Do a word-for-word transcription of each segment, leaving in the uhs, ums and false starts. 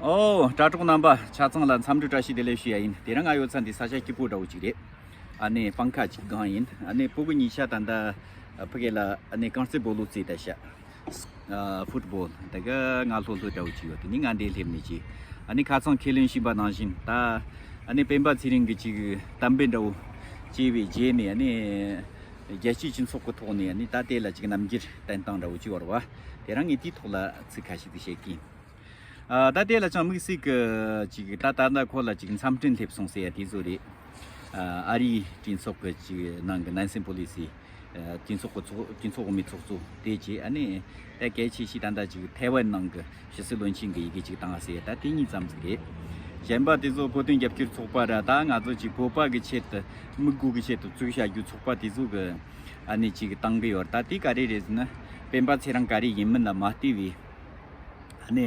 ཨོ། དྲ་གྲོགས་རྣམ་པ་ཆ་ཚང་ལ་འཚམས་འདྲི་བཀྲ་ཤིས་བདེ་ལེགས་ཞུ་ཡ་ཡིན། དེ་རིང་ང་ཡོད་ས་འདི་ས་ཆ་སྐྱིད་པོ་འདྲ་བོ་ཅིག་རེད། ཨ་ནི་སྤང་ཁ་ཅིག་སྒང་ཡིན། ཨ་ནི་སྤུ་གུ་གཉིས་ཆ་ད་ལྟ་ཕ་གི་ལ་ཨ་ནི་རྐང་རྩེད་སྤོ་ལོ་རྩེད་ད་ཤ། ཨ་ཕུཊ་བོལ་ད་ག་ང་ལྷོད་ལྷོད་འདྲ་བོ་ཅིག་ཡོད། དེ་ནི་ང་འདི་སླེབས་ནས་ཅིག་ཨ་ནི་ཁ་ཚང་ཁས་ལེན་བྱས་པ་ནང་བཞིན་ད་ཨ་ནི་སྤེན་པ་ཚེ་རིང་གི་ཅིག་གཏམ་དཔེ་འདྲ་བོ་བྱས་པའི་རྗེས་ནས་ཨ་ནི་རྒྱལ་སྤྱིའི་སྤྱི་ཚོགས་ཀྱི་ཐོག་ནས་ཨ་ནི་ད་དེ་ལ་ཅིག་རྣམ་འགྱུར་བསྟན་སྟངས་འདྲ་བོ་ཅིག་ཡོད་རེད་བ། དེ་རིང་ངས་དེའི་ཐོག་ལ་ཚིག་ཁ་ཤས་ཅིག་བཤད་ཀྱི་ཡིན། ཨ། ད་དེ་ལ་ཅང་དམིགས་བསལ་གྱི་ཅིག་ད་ད་ལྟ་ཁོ་ལ་ཅིག་འཚམས་འཕྲིན་སླེབས་སོང་ཟེར་ཡ་དེ་ཚོ་རེད། ཨ། ཨ་རིའི་གྲོས་ཚོགས་ཀྱི་ཅིག་ནང་གི་ནན་སི་པོ་ལི་སི། ཨ། གྲོས་ཚོགས་ཀྱི་ཚོགས་གྲོས་ཚོགས་འོག་མའི་ཚོགས་གཙོ་དེ་བྱས། ཨ་ནི་ད་གལ་ཆེ་ཤོས་ད་ལྟ་ཅིག་ཐའེ་ཝན་ནང་གི་ཕྱི་སྲིད་བློན་ཆེན་གྱི་ཡི་གེ་ཅིག་བཏང་བ་ཟེར་ཡ་ད་དེ་གཉིས་ཙམ་ཟིག་རེད། གཞན་པ་དེ་ཚོ་བོད་དོན་རྒྱབ་སྐྱོར་ཚོགས་པ་ར་ད་ང་ཚོ་ཅིག་བོད་པ་གི་ཆེད་དུ་མི་དགུ་གི་ཆེད་དུ་བཙུགས་བྱ་རྒྱུ་ཚོགས་པ་དེ་ཚོ་གི་ཨ་ནི་ཅིག་བཏང་གི་ཡོད་རེད། ད་དེ་ག་རེ་རེད་ཟེར་ན་སྤེན་པ་ཚེ་རིང་ག་རེ་ཡིན་མིན་ལ་མ་ལྟོས་པའི། ཨ་ནི།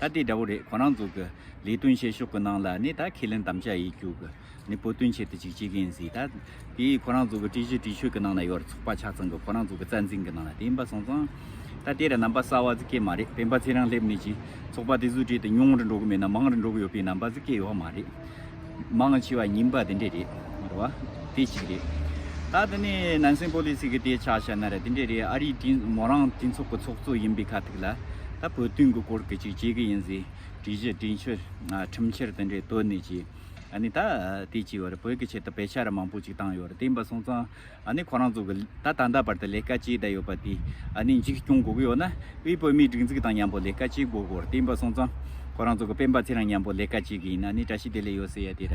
ད་དེ་འདྲ་བོ་རེད། ཁོ་རང་ཚོ་གི་ལས་དོན་བྱེད་ཕྱོགས་ཀྱི་ནང་ལ་ནི་ད་ཁས་ལེན་དམ་བཅའ་ཡིན་རྒྱུ་གི་ནི་བོད་དོན་ཆེད་དུ་ཅིག་བྱེད་གི་ཡིན་ཟེར། ད་དེ་ཁོ་རང་ཚོ་གི་གྲོས་གཞི་གྲོས་ཆོད་ཀྱི་ནང་ལ་ཡོད་རེད། ཚོགས་པ་ཆ་ཚང་གི་ཁོ་རང་ཚོ་གི་རྩ་འཛིན་གྱི་ནང་ལ། དེ་ཡིན་པ་སོང་ཙང་ད་དེ་ར་རྣམ་པ་གསར་བ་ཟིག་གི་མ་རེད། སྤེན་པ་ཚེ་རིང་སླེབས་ནས་ཀྱི་ཚོགས་པ་དེ་ཚོའི་གྲས་དུ་ཉུང་རུ་འགྲོ་གི་མེད་ན་མང་རུ་འགྲོ་གི་ཡོད་པའི་རྣམ་པ་ཟིག་གི་ཡོད་མ་རེད། མང་ཆེ་བ་ཉིན་པ་དེ་འདྲས་རེད། རེད་བ། དེ་གཅིག་རེད། ད་དེ་ནས་ནན་སི་པོ་ལི་སི་གི་དེ་ཆ་བཞག་ན་ར་དེ་འདྲས་རེད། ཨ་རིའི་གྲོས་མོ་རང་གྲོས་ཚོགས་ཀྱི་ཚོགས་གཙོ་ཡིན་པའི་ཁ་ཐུག་ལ་ད་བོད་དོན་གྱི་སྐོར་གྱི་ཅིག་བྱེད་གི་ཡིན་ཟེར་གྲོས་གཞི་གྲོས་ཆོད་ཁྲིམས་འཆར་དེ་འདྲས་བཏོན་ནས་ཀྱི་ཨ་ནི་ད་དེ་ཅིག་ཡོད་རེད། བོད་ཀྱི་ཆེད་དུ་དཔེ་ཆ་ར་མང་པོ་ཅིག་བཏང་ཡོད་རེད། དེ་ཡིན་པ་སོང་ཙང་ཨ་ནི་ཁོ་རང་ཚོ་གི་ད་ད་ལྟ་བར་དུ་ལས་ཀ་བྱས་བསྡད་ཡོད་པ་དེ་ཨ་ནི་འཇིག་སྐྱོང་དགོས་ཀྱི་ཡོད་ན། དབུས་བོད་མིའི་སྒྲིག་འཛུགས་དང་མཉམ་པོ་ལས་ཀ་བྱེད་དགོས་སྐོར། དེ་ཡིན་པ་སོང་ཙང་ཁོ་རང་ཚོ་གི་སྤེན་པ་ཚེ་རིང་མཉམ་པོ་ལས་ཀ་བྱེད་གི་ཡིན་ན་ནི་བཀྲ་ཤིས་བདེ་ལེགས་ཡོད་ཟེར་ཡ་དེ་ར་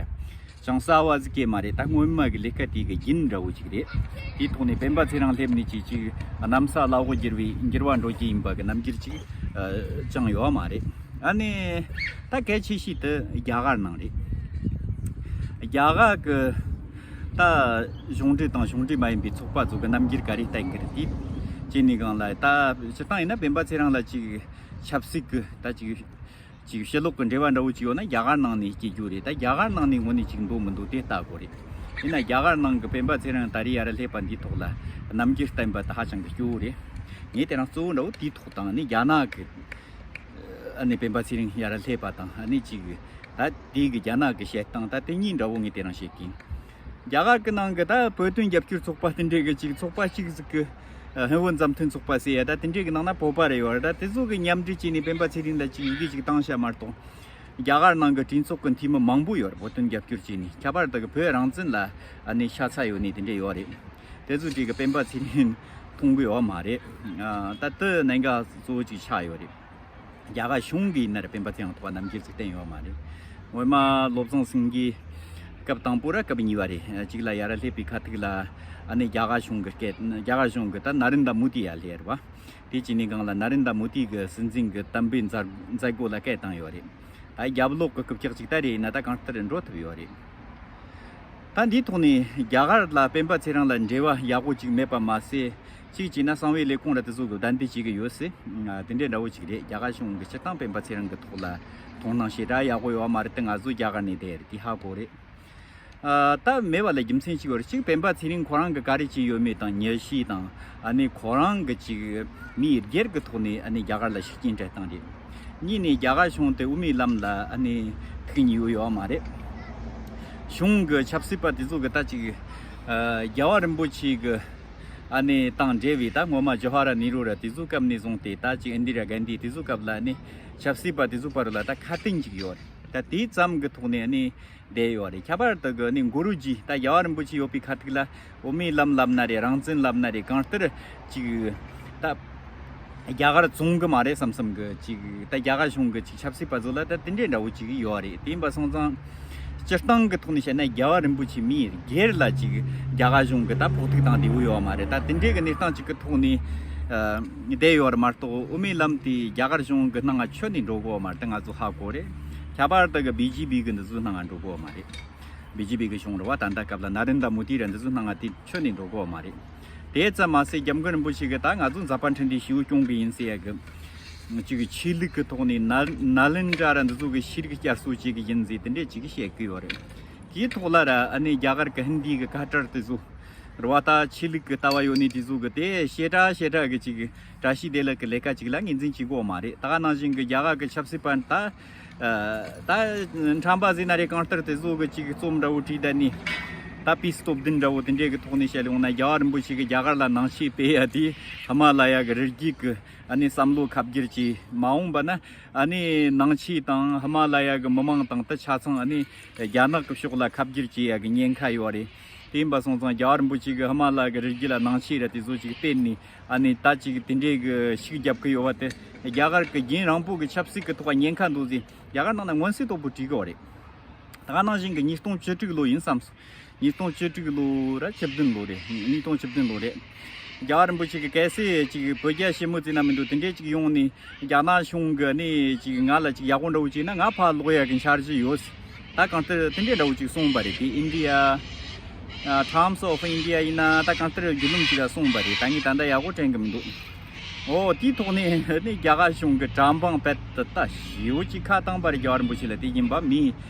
ཅང་གསར་བ་ཟིག་གི་མ་རེད། ད་སྔོན་མ་གི་ལས་ཀ་དེ་གི་རྒྱུན་འདྲ་བོ་ཅིག་རེད། དེའི་ཐོག་ནས་སྤེན་པ་ཚེ་རིང་སླེབས་ནས་ཅིག་ཅིག་གནམ་ས་བླ་འོག་འགྱུར་བའི་འགྱུར་བ་འགྲོ་གི་ཡིན་པ་གི་རྣམ་འགྱུར་ཅིག་ཨ་ཅང་ཡོད་མ་རེད། ཨ་ནི་ད་གལ་ཆེ་ཤོས་དེ་རྒྱ་གར་ནང་རེད། རྒྱ་གར་གི་ད་གཞུང་འབྲེལ་དང་གཞུང་འབྲེལ་མ་ཡིན་པའི་ཚོགས་པ་ཚོ་གི་རྣམ་འགྱུར་ག་རེ་བསྟན་གི་རེད། དེ་བྱས་ནས་སྒང་ལ་ད་སྤྱིར་བཏང་ཡིན་ན་སྤེན་པ་ཚེ་རིང་ལ་ཅིག་ཆབ་སྲིད་ཀྱི་ད་ཅིག་ཅིག་ཕྱི་ལོགས་ཀྱི་འབྲེལ་བ་འདྲ་བོ་ཅིག་ཡོད་ན་རྒྱ་གར་ནང་ནས་སྐྱེལ་རྒྱུ་རེད། ད་རྒྱ་གར་ནང་ནས་དངོས་གནས་ཅིག་འདུག་མི་འདུག་དེ་ལྟ་དགོས་རེད། ཡིན་ན་རྒྱ་གར་ནང་གི་སྤེན་པ་ཚེ་རིང་ད་རེས་ཡར་སླེབས་པ་འདིའི་ཐོག་ལ་རྣམ་འགྱུར་བསྟན་པ་ད་ཧ་ཅང་གི་སྐྱོ་བོ་རེད། ངས་དེ་རིང་གཙོ་བོ་འདྲ་བོ་དེའི་ཐོག་དང་ནི་རྒྱ་ནག་གི་ཨ་ནི་སྤེན་པ་ཚེ་རིང་ཡར་སླེབས་པ་དང་ཨ་ནི་ཅིག་ད་དེའི་གི་རྒྱ་ནག་གི་བཤད་སྟངས་ད་དེ་གཉིས་འདྲ་བོ་ངས་དེ་རིང་བཤད་ཀྱིན། རྒྱ་གར་གི་ནང་གི་ད་བོད་དོན་རྒྱབ་སྐྱོར་ཚོགས་པ་དེ་འདྲས་གི་ཅིག་ཚོགས་པ་གཅིག་ཟིག་གི་ཨ་ཧིན་བོད་མཛའ་མཐུན་ཚོགས་པ་ཟེར་ཡ་ད་དེ་འདྲས་གི་ནང་ན་བོད་པ་རེ་ཡོད་རེད། ད་དེ་ཚོ་གི་མཉམ་འབྲེལ་བྱས་ནས་སྤེན་པ་ཚེ་རིང་ལ་ཅིག་ཡི་གེ་ཅིག་བཏང་བྱ་མ་གཏོགས། རྒྱ་གར་ནང་གི་གྲོས་ཚོགས་ཀྱི་འཐུས་མི་མང་པོ་ཡོད་རེད། བོད་དོན་རྒྱབ་སྐྱོར་བྱས་ནས། ཁྱད་པར་དུ་གི་བོད་རང་བཙན་ལ་ཨ་ནི་ཤ་ཚ་ཡོད་ནི་དེ་འདྲས་ཡོད་རེད། དེ་ཚོ་གཅིག་གི་སྤེན་པ་ཚེ་རིང་མཐོང་གི་ཡོད་མ་རེད། ཨ་ད་དེ་གནད་འགག་གཙོ་བོ་གཅིག་ཆགས་ཡོད་རེད། རྒྱ་གར་གཞུང་གི་ཡིན་ན་རེད། སྤེན་པ་ཚེ་རིང་ཐོག་རྣམ་འགྱུར་ཅིག་བསྟན་ཡོད་མ་རེད། སྔོན་མ་བློ་བཟང་སེང་གེ་སྐབས་དང་པོ་ར་སྐབས་གཉིས་པ་རེད། གཅིག་ལ་ཡར་སླེབས་པའི་ཁ་ཐུག་ལ་ཨ་ནི་རྒྱ་གར་གཞུང་གི་སྐད། རྒྱ་གར་གཞུང་གི་ད་ན་རེན་དྲ་མོ་དི་ཡར་སླེབས་རེད་བ། དེ་བྱས་ནས་སྒང་ལ་ན་རེན་དྲ་མོ་དི་གི་སྲིད་འཛིན་གི་དམ་པའི་མཛད་མཛད་སྒོ་ལ་སྐད་བཏང་ཡོད་རེད། ད་རྒྱབ་ལོག་གི་རྐུབ་བཀྱག་ཅིག་ད་རེད་ཡིན་ན་ད་གང་ལྟར་འགྲོ་ཐུབ་ཡོད་རེད། ད་འདིའི་ཐོག་ནས་རྒྱ་གར་ལ་སྤེན་པ་ཚེ་རིང་ལ་འབྲེལ་བ་ཡག་པོ་ཅིག་མེད་པ་མ་ཟད། གཅིག་བྱས་ན་གསང་བའི་ལས་ཁུངས་ར་དེ་ཚོ་གི་བདའ་འདེད་བྱེད་ཀྱི་ཡོད་སྲིད། ཨ་དེ་འདྲའི་འདྲ་བོ་ཅིག་རེད། རྒྱ་གར་གཞུང་གི་སྤྱིར་བཏང་སྤེན་པ་ཚེ་རིང་གི་ཐོག་ལ་དོ་སྣང་བྱེད་ར་ཡག་པོ་ཡོད་མ་རེད་དེ་ང་ཚོ་རྒྱ་གར་ནས་བསྡད་རེད་དེ་ཧ་གོ་རེད། ཨ་ད་མེད་པ་ལ་རྒྱུ་མཚན་གཅིག་ཡོད་རེད། གཅིག་སྤེན་པ་ཚེ་རིང་ཁོ་རང་གི་ག་རེ་བྱས་ཡོད་མེད་དང་མྱི་ཤེས་དང་ཨ་ནི་ཁོ་རང་གི་ཅིག་མིའི་སྒེར་གི་ཐོག་ནས་ཨ་ནི་རྒྱ་གར་ལ་ཤུགས་རྐྱེན་སྤྲད་སྟངས་རེད། གཉིས་ནས་རྒྱ་གར་གཞུང་དེ་དབུ་མའི་ལམ་ལ་ཨ་ནི་ཐུགས་མཉེས་ཡོད་ཡོད་མ་རེད། གཞུང་གི་ཆབ་སྲིད་པ་དེ་ཚོ་གི་ད་ཅིག་ཨ་རྒྱལ་བ་རིན་པོ་ཆེ་གི་ཨ་ནི་དང་འབྲེལ་བའི་ད་སྔོན་མ་ཇོ་ཧ་ར་ནེ་རུ་ར་དེ་ཚོའི་སྐབས་ནས་བཟུང་སྟེ་ད་ཅིག་ཨིན་དི་ར་གན་དྷི་དེ་ཚོའི་སྐབས་ལ་ཨ་ནི་ཆབ་སྲིད་པ་དེ་ཚོའི་བར་ལ་ད་ཁ་གཏད་ཅིག་ཡོད་རེད། ད་དེའི་ཙམ་གི་ཐོག་ནས་ཨ་ནི་བསྡད་ཡོད་རེད། ཁྱད་པར་དུ་གི་ནི་གུ་རུ་ཇི་ད་རྒྱལ་བ་རིན་པོ་ཆེ་ཡོད་པའི་ཁ་ཐུག་ལ་དབུ་མའི་ལམ་ལབ་ན་རེད། རང་བཙན་ལབ་ན་རེད། གང་ལྟར་ཅིག་ད་རྒྱ་གར་བཙོང་གི་མ་རེད་བསམ་བསམ་གི་ཅིག་ད་རྒྱ་གར་གཞུང་གི་ཅིག་ཆབ་སྲིད་པ་ཚོ་ལ་ད་དེ་འདྲའི་འདྲ་བོ་ཅིག་ཡོད་རེད། དེ་ཡིན་པ་སོང་ཙང་སྤྱིར་བཏང་གི་ཐོག་ནས་བཤད་ན་རྒྱལ་བ་རིན་པོ་ཆེ་མིའི་སྒེར་ལ་ཅིག་རྒྱ་གར་གཞུང་གི་ད་ཕོག་ཐུག་བཏང་བསྡད་ཡོད་མ་རེད། ད་དེ་འདྲའི་གི་གནས་སྟངས་ཅིག་གི་ཐོག་ནས་ཨ་བསྡད་ཡོད་རེད་མ་གཏོགས་དབུ་མའི་ལམ་དེ་རྒྱ་གར་གཞུང་གི་སྣང་ང་ཁྱོན་ནས་འགྲོ་གི་ཡོད་མ་རེད། ད་ང་ཚོ་ཧ་གོ་རེད། ཁྱད་པར་དུ་གི་བི་ཇེ་པི་གི་འདི་ཚོའི་སྣང་ང་འགྲོ་གི་ཡོད་མ་རེད། བི་ཇེ་པི་གི་གཞུང་རེད་བ། ད་ལྟ་སྐབས་ལ་ན་རེན་དྲ་མོ་དི་ར་འདི་ཚོའི་སྣང་ང་དེ་ཁྱོན་ནས་འགྲོ་གི་ཡོད་མ་རེད། དེ་ཙམ་མ་ཟད་སྐྱབས་མགོན་རིན་པོ་ཆེ་གི་ད་ང་ཚོ་མཛད་པ་འཕྲིན་ལས་ཞེ་པོ་སྐྱོང་གི་ཡིན་ཟེར་ཡ་གི་ཅིག་གི་ཆོས་ལུགས་ཀྱི་ཐོག་ནས་ན་ནཱ་ལེནྡྲ་ར་འདི་ཚོ་གི་ཤེས་རིག་བསྐྱར་གསོ་བྱེད་གི་ཡིན་ཟེར་དེ་འདྲས་ཅིག་བཤད་གི་ཡོད་རེད། དེའི་ཐོག་ལ་ར་ཨ་ནི་རྒྱ་གར་གི་ཧིན་དི་གི་ཁ་བྲལ་དེ་ཚོ་ རེད་བ། ད་ཆོས་ལུགས་ཀྱི་ལྟ་བ་ཡོད་ནི་དེ་ཚོ་གི་དེ་བཤད་གྲྭ་བཤད་གྲྭ་གི་ཅིག་བཀྲ་ཤིས་བདེ་ལེགས་ཀྱི་ལས་ཀ་ཅིག་ལ་ངོས་འཛིན་བྱེད་དགོས་མ་རེད། ད་ག་ནང་བཞིན་གྱི་རྒྱ་གར་གྱི་ཆབ་སྲིད་པ་ད་ཨ་ད་ཁྲམ་པ་ཟེར་ན་རེད། གང་ལྟར་དེ་ཚོ་གི་ཅིག་རྩོམ་འདྲ་བོ་བྲིས་བསྡད་ནི། ད་དཔེ་སྟོབས་ལྡན་འདྲ་བོ་དེ་འདྲས་གི་ཐོག་ནས་བཤད་ཡོང་ན། རྒྱལ་བ་རིན་པོ་ཆེ་གི་རྒྱ་གར་ལ་ནང་ཆོས་སྤེལ་ཡ་དེ་ཧི་མ་ལ་ཡ་གི་རི་རྒྱུད་གི་ཨ་ནི་བསམ་བློ་ཁ་བསྒྱུར་བྱས། མ་འོངས་པ་ན་ཨ་ནི་ནང་ཆོས་དང་ཧི་མ་ལ་ཡ་གི་མི་མང་དང་དེ་ཆ་ཚང་ཨ་ནི་རྒྱ་ནག་གི་ཕྱོགས་ལ་ཁ་བསྒྱུར་བྱེད་ཡ་གི་ཉེན་ཁ་ཡོད་རེད། དེ་ཡིན་པ་སོང་ཙང་རྒྱལ་བ་རིན་པོ་ཆེ་གི་ཧི་མ་ལ་གི་རི་རྒྱུད་ལ་ནང་ཆོས་ར་དེ་ཚོ་ཅིག་སྤེལ་ནས་ཨ་ནི་ད་ཅིག་དེ་འདྲས་གི་ཤུགས་རྒྱབ་གི་ཡོད་པ་དེ། རྒྱ་གར་གི་རྒྱུན་རིང་པོ་གི་ཆབ་སྲིད་གི་ཐོག་ཉེན་ཁ་འདུག་ཟེར་རྒྱ་གར་ནང་ན་མངོན་གསལ་དོད་པོ་བྲིས་གི་ཡོད་རེད། ད་ག་ནང་བཞིན་གི་ཉིས་སྟོང་བཅུ་དྲུག་ལོ་ཡིན་བསམ་སོང་། ཉིས་སྟོང་བཅུ་དྲུག་ལོ་ར་བཅུ་བདུན་ལོ་རེད། ཉིས་སྟོང་བཅུ་བདུན་ལོ་རེད། རྒྱལ་བ་རིན་པོ་ཆེ་གི་གལ་སྲིད་ཅིག་བོད་རྒྱ་ཞི་མོལ་ཟེར་ན་མི་འདུག་དེ་འདྲས་ཅིག་ཡོང་ནས་རྒྱ་ནག་གཞུང་གི་ནས་ཅིག་ང་ལ་ཅིག་ཡག་པོ་འདྲ་བོ་བྱས་ན་ང་ཕར་ལོག་ཡ་གི་འཆར་གཞི་ཡོད། ད་གང་ལྟར་དེ་འདྲས་འདྲ་བོ་ཅིག་གསུངས་པ་རེད། དེ་ཨིན་ཌི་ཡ། ཨ། Times of India ཡིན་ན་ད་གང་ལྟར་བརྒྱུད་ལམ་ཅིག་ལ་གསུངས་པ་རེད། ད་ངས་ད་ལྟ་ཡག་པོ་དྲན་གི་མི་འདུག་འོ། དེའི་ཐོག་ནས་ནི་རྒྱ་གར་གཞུང་གི་གྲྭ་འབངས་དཔེ་ད་ད་ཞེ་པོ་ཅིག་ཁ་བཏང་པ་རེད། རྒྱལ་བ་རིན་པོ་ཆེ་ལ་དེ་ཡིན་པ་མི་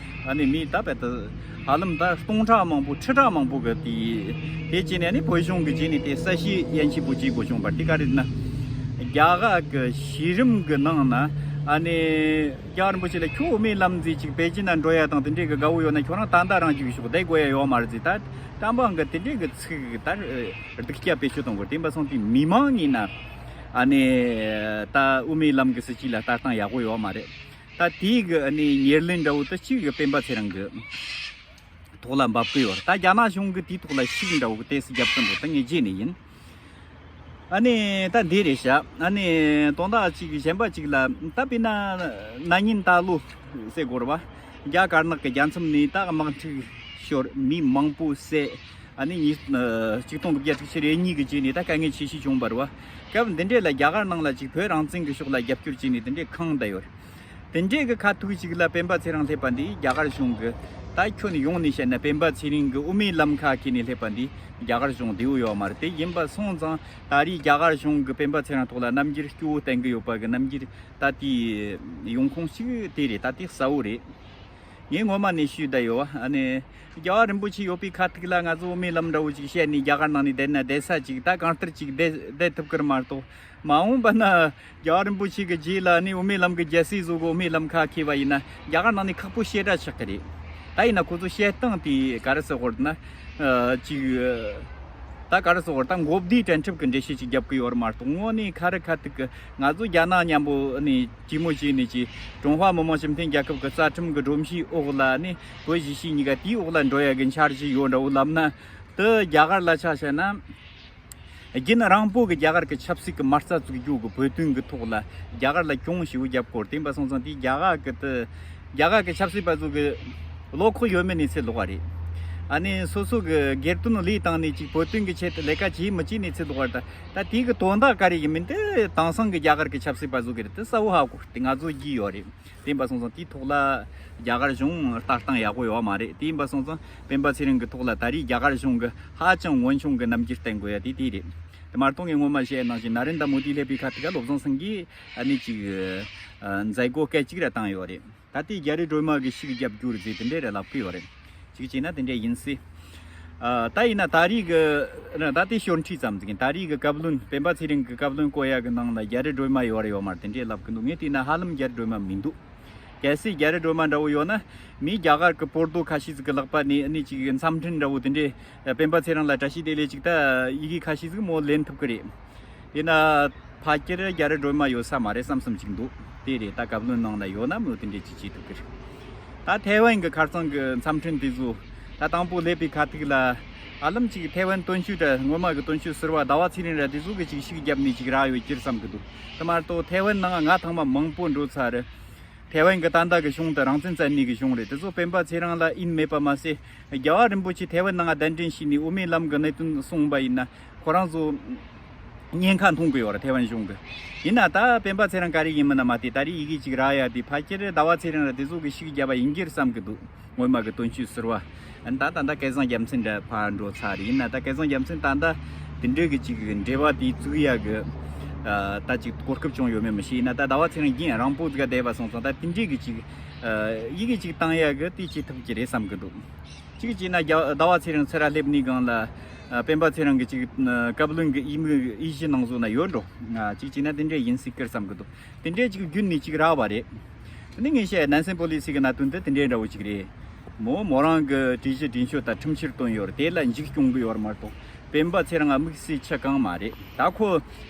ཨ་ནི་མི་ད་དཔེ་ད་ཧ་ལམ་ད་སྟོང་ཕྲག་མང་པོ་ཁྲི་ཕྲག་མང་པོ་གི་དེ་དེ་བྱས་ནས་ནི་བོད་གཞུང་གི་བྱས་ནས་དེ་གསལ་བཤད་ཡན་ཆད་པོ་བྱེད་དགོས་བྱུང་བ་དེ་ག་རེད་ན། རྒྱ་གར་གི་གཞི་རིམ་གི་ནང་ན་ཨ་ནི་རྒྱལ་བ་རིན་པོ་ཆེ་ལ་ཁྱོད་དབུ་མའི་ལམ་ཟེར་ཅིག་པེ་ཅིན་ན་འགྲོ་ཡ་དང་དེ་འདྲས་གི་དགའ་བོ་ཡོད་ན་ཁྱོད་རང་ད་ལྟ་རང་རྒྱུགས་ཤོག་བསྡད་དགོས་ཡ་ཡོད་མ་རེད་ཟེར། ད་གྲྭ་འབངས་གི་དེ་འདྲས་གི་ཚིག་ད་སྡུག་སྐྱ་བེད་སྤྱོད་གཏོང་དགོས། དེ་ཡིན་པ་སོང་དེ་མི་མང་ཡིན་ན་ཨ་ནི་ད་དབུ་མའི་ལམ་གི་སྲིད་བྱུས་ལ་ལྟ་སྟངས་ཡག་པོ་ཡོད་མ་རེད། ད་དེའི་གི་ཨ་ནི་ཉེར་ལེན་འདྲ་བོ་དེ་གཅིག་གི་སྤེན་པ་ཚེ་རིང་གི་ཐོག་ལ་འབབ་གི་ཡོད་རེད། ད་རྒྱ་ནག་གཞུང་གི་དེའི་ཐོག་ལ་ཤུགས་འདྲ་བོ་གི་ཏོག་ཙམ་རྒྱབ་ཀྱི་འདུག་ད་ངས་བརྗེད་ནས་ཡིན། ཨ་ནི་ད་འདི་རེད་ཤག་ཨ་ནི་དོན་དག་ཅིག་གཞན་པ་ཅིག་ལ་ད་དཔེར་ན་ན་ནིང་ད་ལོ་ཟེར་དགོས་རེད་བ། རྒྱ་དཀར་ནག་གི་རྒྱལ་མཚམས་ནས་ད་དམག་འཁྲུག་ཤོར། མི་མང་པོ་བསད། ཨ་ནི་ཉིས་ཆིག་སྟོང་དགུ་བརྒྱ་དྲུག་ཅུ་རེ་གཉིས་ཀྱི་རྗེས་ནས་ད་དཀའ་ངལ་ཆེ་ཤོས་བྱུང་བ་རེད་བ། སྐབས་འདི་འདྲས་ལ་རྒྱ་གར་ནང་ལ་ཅིག་བོད་རང་བཙན་གྱི་ཕྱོགས་ལ་རྒྱབ་སྐྱོར་བྱས་ནས་དེ་འདྲས་ཁེངས་བསྡད་ཡོད་རེད། དེ་འདྲས་ཀྱི་ཁ་ཐུག་ཅིག་ལ་སྤེན་པ་ཚེ་རིང་སླེབས་པ་འདི་རྒྱ་གར་གཞུང་གི་ད་ཁྱོན་ཡོངས་ནས་བཤད་ན་སྤེན་པ་ཚེ་རིང་གི་དབུ་མའི་ལམ་ཁ་ཁྱེར་ནས་སླེབས་པ་འདི་རྒྱ་གར་གཞུང་བདེ་བོ་ཡོད་མ་རེད། དེ་ཡིན་པ་སོང་ཙང་ད་རེས་རྒྱ་གར་གཞུང་གི་སྤེན་པ་ཚེ་རིང་ཐོག་ལ་རྣམ་འགྱུར་སྐྱོ་བོ་བསྟན་གི་ཡོད་པ་གི་རྣམ་འགྱུར་ད་དེ་ཡོང་ཁུངས་ཤིག་དེ་རེད། ད་དེ་གསལ་བོ་རེད། ངས་སྔོན་མ་ནས་ཞུས་བསྡད་ཡོད། ཨ་ནི་རྒྱལ་བ་རིན་པོ་ཆེ་ཡོད་པའི་ཁ་ཐུག་ལ་ང་ཚོ་དབུ་མའི་ལམ་འདྲ་བོ་ཅིག་བཤད་ནས་རྒྱ་གར་ནང་ནས་བསྡད་ན་བསྡད་ས་ཅིག་ད་གང་ལྟར་ཅིག་བསྡད་བསྡད་ཐུབ་ཀྱི་རེད་མ་གཏོགས། མ་འོངས་པ་ན་རྒྱལ་བ་རིན་པོ་ཆེ་གི་རྗེས་ལ་ནི་དབུ་མའི་ལམ་གི་རྒྱལ་སྲས་བཟོ་གི་དབུ་མའི་ལམ་ཁ་འཁྱེར་བ་ཡིན་ན་རྒྱ་གར་ནང་ནས་ཁག་པོ་བཤད་གྲྭ་ཆགས་ཀྱི་རེད། ད་ཡིན་ན་ཁོ་ཚོ་བཤད་སྟངས་དེ་ག་རེ་ཟེར་དགོས་རེད་ན། ཨ། ཅིག་ད་ག་རེ་ཟེར་དགོས་རེད། ད་མགོ་བདེ་དྲན་འཁྲབ་ཀྱི་འགྲེལ་བཤད་ཅིག་རྒྱབ་ཀྱི་ཡོད་རེད་མ་གཏོགས། དངོས་གནས་ཁ་རི་ཁ་ཐུག་གི་ང་ཚོ་རྒྱ་ནག་མཉམ་པོ་ནི་གྲོས་མོལ་བྱས་ནས་ཅིག་ཀྲུང་ཧྭ་མི་དམངས་སྤྱི་མཐུན་རྒྱལ་ཁབ་ཀྱི་རྩ་ཁྲིམས་ཀྱི་སྒྲོམ་གཞིའི་འོག་ལ་ནི་བོད་གཞིས་བྱེས་གཉིས་ཀ་དེའི་འོག་ལ་འགྲོ་ཡ་གི་འཆར་གཞི་ཡོད་འདྲ་བོ་ལབ་ན། དེ་རྒྱ་གར་ལ་ཆ་བཞག་ན། རྒྱུན་རིང་པོ་གི་རྒྱ་གར་གྱི་ཆབ་སྲིད་ཀྱི་མ་རྩ་བཙུགས་རྒྱུ་གི་བོད་དོན་གྱི་ཐོག་ལ་རྒྱ་གར་ལ་གྱོང་ཞེ་པོ་རྒྱབ་སྐོར། དེ་ཡིན་པ་སོང་ཙང་དེ་རྒྱ་གར་གྱི་དེ་རྒྱ་གར་གྱི་ཆབ་སྲིད་པ་ཚོ་གི་བློ་ཁོག་ཡོད་མེད་ནས་ཚེ་ལོག་པ་རེད། ཨ་ནི་སོ་སོ་གི་སྒེར་དོན་ལས་བཏང་ནས་ཅིག་བོད་དོན་གྱི་ཆེད་དུ་ལས་ཀ་བྱེད་མི་བྱེད་ནས་ཚེ་ལོག་པ་རེད། ད་ད་དེ་གི་དོན་དག་ག་རེ་ཡིན་མིན་དེ་དེང་སང་གི་རྒྱ་གར་གྱི་ཆབ་སྲིད་པ་ཚོ་གི་རེད། དེ་གསལ་བོ་ཧ་གོ། དེ་ང་ཚོ་རྒྱུས་ཡོད་རེད། དེ་ཡིན་པ་སོང་ཙང་དེའི་ཐོག་ལ་རྒྱ་གར་གཞུང་ལྟ་སྟངས་ཡག་པོ་ཡོད་མ་རེད། དེ་ཡིན་པ་སོང་ཙང་སྤེན་པ་ཚེ་རིང་གི་ཐོག་ལ་ད་རེས་རྒྱ་གར་གཞུང་གི་ཧ་ཅང་ངན་ཆུང་གི་རྣམ་འགྱུར་བསྟན་དགོས་ཡ་དེ་དེ་རེད། དེ་མ་གཏོགས་ངས་སྔོན་མ་བཤད་ནང་བཞིན་ན་རེན་དྲ་མོ་དི་སླེབས་པའི་ཁ་ཐུག་ག་བློ་བཟང་སེང་གེས་ཨ་ནི་ཅིག་ཨ་མཛད་སྒོ་སྐད་ཅིག་ར་བཏང་ཡོད་རེད། ད་ལྟའི་རྒྱ་རི་སྒྲོལ་མ་གི་ཤུགས་རྒྱབ་རྒྱུ་རེད་ཟེར་དེ་འདྲས་རེད་ལབ་གི་ཡོད་རེད། གཅིག་བྱས་ན་དེ་འདྲས་ཡིན་སྲིད། ཨ་ད་ཡིན་ན་ད་རེས་གི་ད་ལྟའི་ཞོར་འཕྲིས་ཙམ་ཟིག་ཡིན། ད་རེས་གི་བཀའ་བློན་སྤེན་པ་ཚེ་རིང་གི་བཀའ་བློན་བསྐོ་ཡ་གི་ནང་ལ་རྒྱ་རི་སྒྲོལ་མ་ཡོད་རེད་ཡོད་མ་རེད་དེ་འདྲས་ལབ་གི་འདུག་ངས་བལྟས་ན་ཧ་ལམ་རྒྱ་རི་སྒྲོལ་མ་མི་འདུག་གལ་སྲིད་རྒྱ་རི་སྒྲོལ་མ་འདྲ་བོ་ཡོད་ན་མི་རྒྱ་གར་གི་བོད་རྡོ་ཁ་ཤས་ཟིག་གི་ལག་པ་ནས་ཨ་ནི་ཅིག་མཚམས་འཕྲིན་འདྲ་བོ་དེ་འདྲས་སྤེན་པ་ཚེ་རིང་ལ་བཀྲ་ཤིས་བདེ་ལེགས་ཅིག་ད་ཡི་གེ་ཁ་ཤས་ཟིག་མོ་ལེན་ཐུབ་གི་རེད། དེས་ན་ཕལ་ཆེར་རྒྱ་རི་སྒྲོལ་མ་ཡོད་ས་མ་རེད་བསམ་བསམ་ཅིག་འདུག་དེ་རེད། ད་བཀའ་བློན་ནང་ལ་ཡོད་ན་མོ་དེ་འདྲས་ཅིག་བྱེད་ཐུབ་གི་རེད། ད་ཐའེ་ཝན་གྱི་ཁ་རྩང་གི་མཚམས་འཕྲིན་དེ་ཚོ་ད་དང་པོ་སླེབས་པའི་ཁ་ཐུག་ལ་ཨ་ལམ་ཅིག་ཐའེ་ཝན་སྟོན་ཆོས་ར་སྔོན་མ་གི་སྟོན་ཆོས་ཟུར་པ་ཟླ་བ་ཚེ་རིང་ར་དེ་ཚོ་གི་ཅིག་ཤུགས་བརྒྱབ་ནས་ཅིག་རག་ཡོད་ཀྱི་རེད་བསམ་གི་འདུག་དེ་མ་གཏོགས་ཐའེ་ཝན་ནང་ང་ཐང་མ་མང་པོ་འགྲོ་ཚར་རེད། ཐའེ་ཝན་གྱི་ད་ལྟ་གི་གཞུང་དེ་རང་བཙན་བཙན་ནས་གི་གཞུང་རེད། དེ་ཚོ་སྤེན་པ་ཚེ་རིང་ལ་ཡིན་མེད་པ་མ་ཟད། རྒྱལ་བ་རིན་པོ་ཆེ་ཐའེ་ཝན་ནང་གདན་འདྲེན་བྱས་ནས་དབུ་མའི་ལམ་གྱི་གནད་དོན་གསུངས་པ་ཡིན་ན་ཁོ་རང་ཚོ་ཉེན་ཁ་མཐོང་གི་ཡོད་རེད་ཐའེ་ཝན་གཞུང་གི། ཡིན་ན་ད་སྤེན་པ་ཚེ་རིང་ག་རེ་ཡིན་མིན་ན་མ་བལྟས། ད་རེས་ཡི་གེ་གཅིག་རག་ཡ་དེ་ཕལ་ཆེར་ཟླ་བ་ཚེ་རིང་ར་དེ་ཚོ་གི་ཤུགས་རྒྱབ་པ་ཡིན་གྱི་རེད་བསམ་གི་འདུག་སྔོན་མ་གི་སྟོན་ཆོས་ཟུར་པ། ཨ་ནི་ད་ད་ལྟ་སྐལ་བཟང་རྒྱལ་མཚན་འདྲ་ཕར་འགྲོ་ཚར་རེད། ཡིན་ན་ད་སྐལ་བཟང་རྒྱལ་མཚན་ད་ལྟ་དེ་འདྲའི་གི་ཅིག་འབྲེལ་བ་དེ་བཙུགས་ཡ་གི་ད་ ཨ། ད་ཅིག་གོ་སྐབས་བྱུང་ཡོད་མེད་མི་ཤེས། ཡིན་ན་ད་ཟླ་བ་ཚེ་རིང་རྒན་རང་པོ་ཟིག་ག་བསྡད་པ་སོང་ཙང་། ད་དེ་འདྲས་གི་ཅིག་ཨ། ཡི་གེ་ཅིག་བཏང་ཡ་གི་དེ་བྱེད་ཐུབ་ཀྱི་རེད་བསམ་གི་འདུག་ཅིག་བྱས་ན་རྒྱ་ཟླ་བ་ཚེ་རིང་ཚུར་སླེབས་ནས་སྒང་ལ། ཨ། སྤེན་པ་ཚེ་རིང་གི་ཅིག་ཨ། བཀའ་བློན་གི་འོས་མི་འོས་གཞི་ནང་བཟོ་ན་ཡོད་འགྲོ། ཨ། ཅིག་བྱས་ན་དེ་འདྲས་ཡིན་སྲིད་ཀི་བསམ་གི་འདུག་དེ་འདྲས་ཅིག་བརྒྱུད་ནས་ཅིག་རག་པ་རེད། དེ་ནས་ངས་བཤད་ནན་སེམས་པོ་ལི་སི་གི་གནད་དོན་དེ་དེ་འདྲའི་འདྲ་བོ་ཅིག་རེད། མོ་མོ་རང་གི་གྲོས་གཞི་འགྲེམས་ཤོག་དང་ཁྲིམས་ཆད་བཏོན་ཡོད་རེད། དེ་ལ་འཇིགས་སྐྱོང་གི་ཡོད་རེད་མ་གཏོགས། སྤེན་པ་ཚེ་རིང་ང་དམིགས་བསལ་ཆེ་གང་མ་རེད། ད་ཁོ་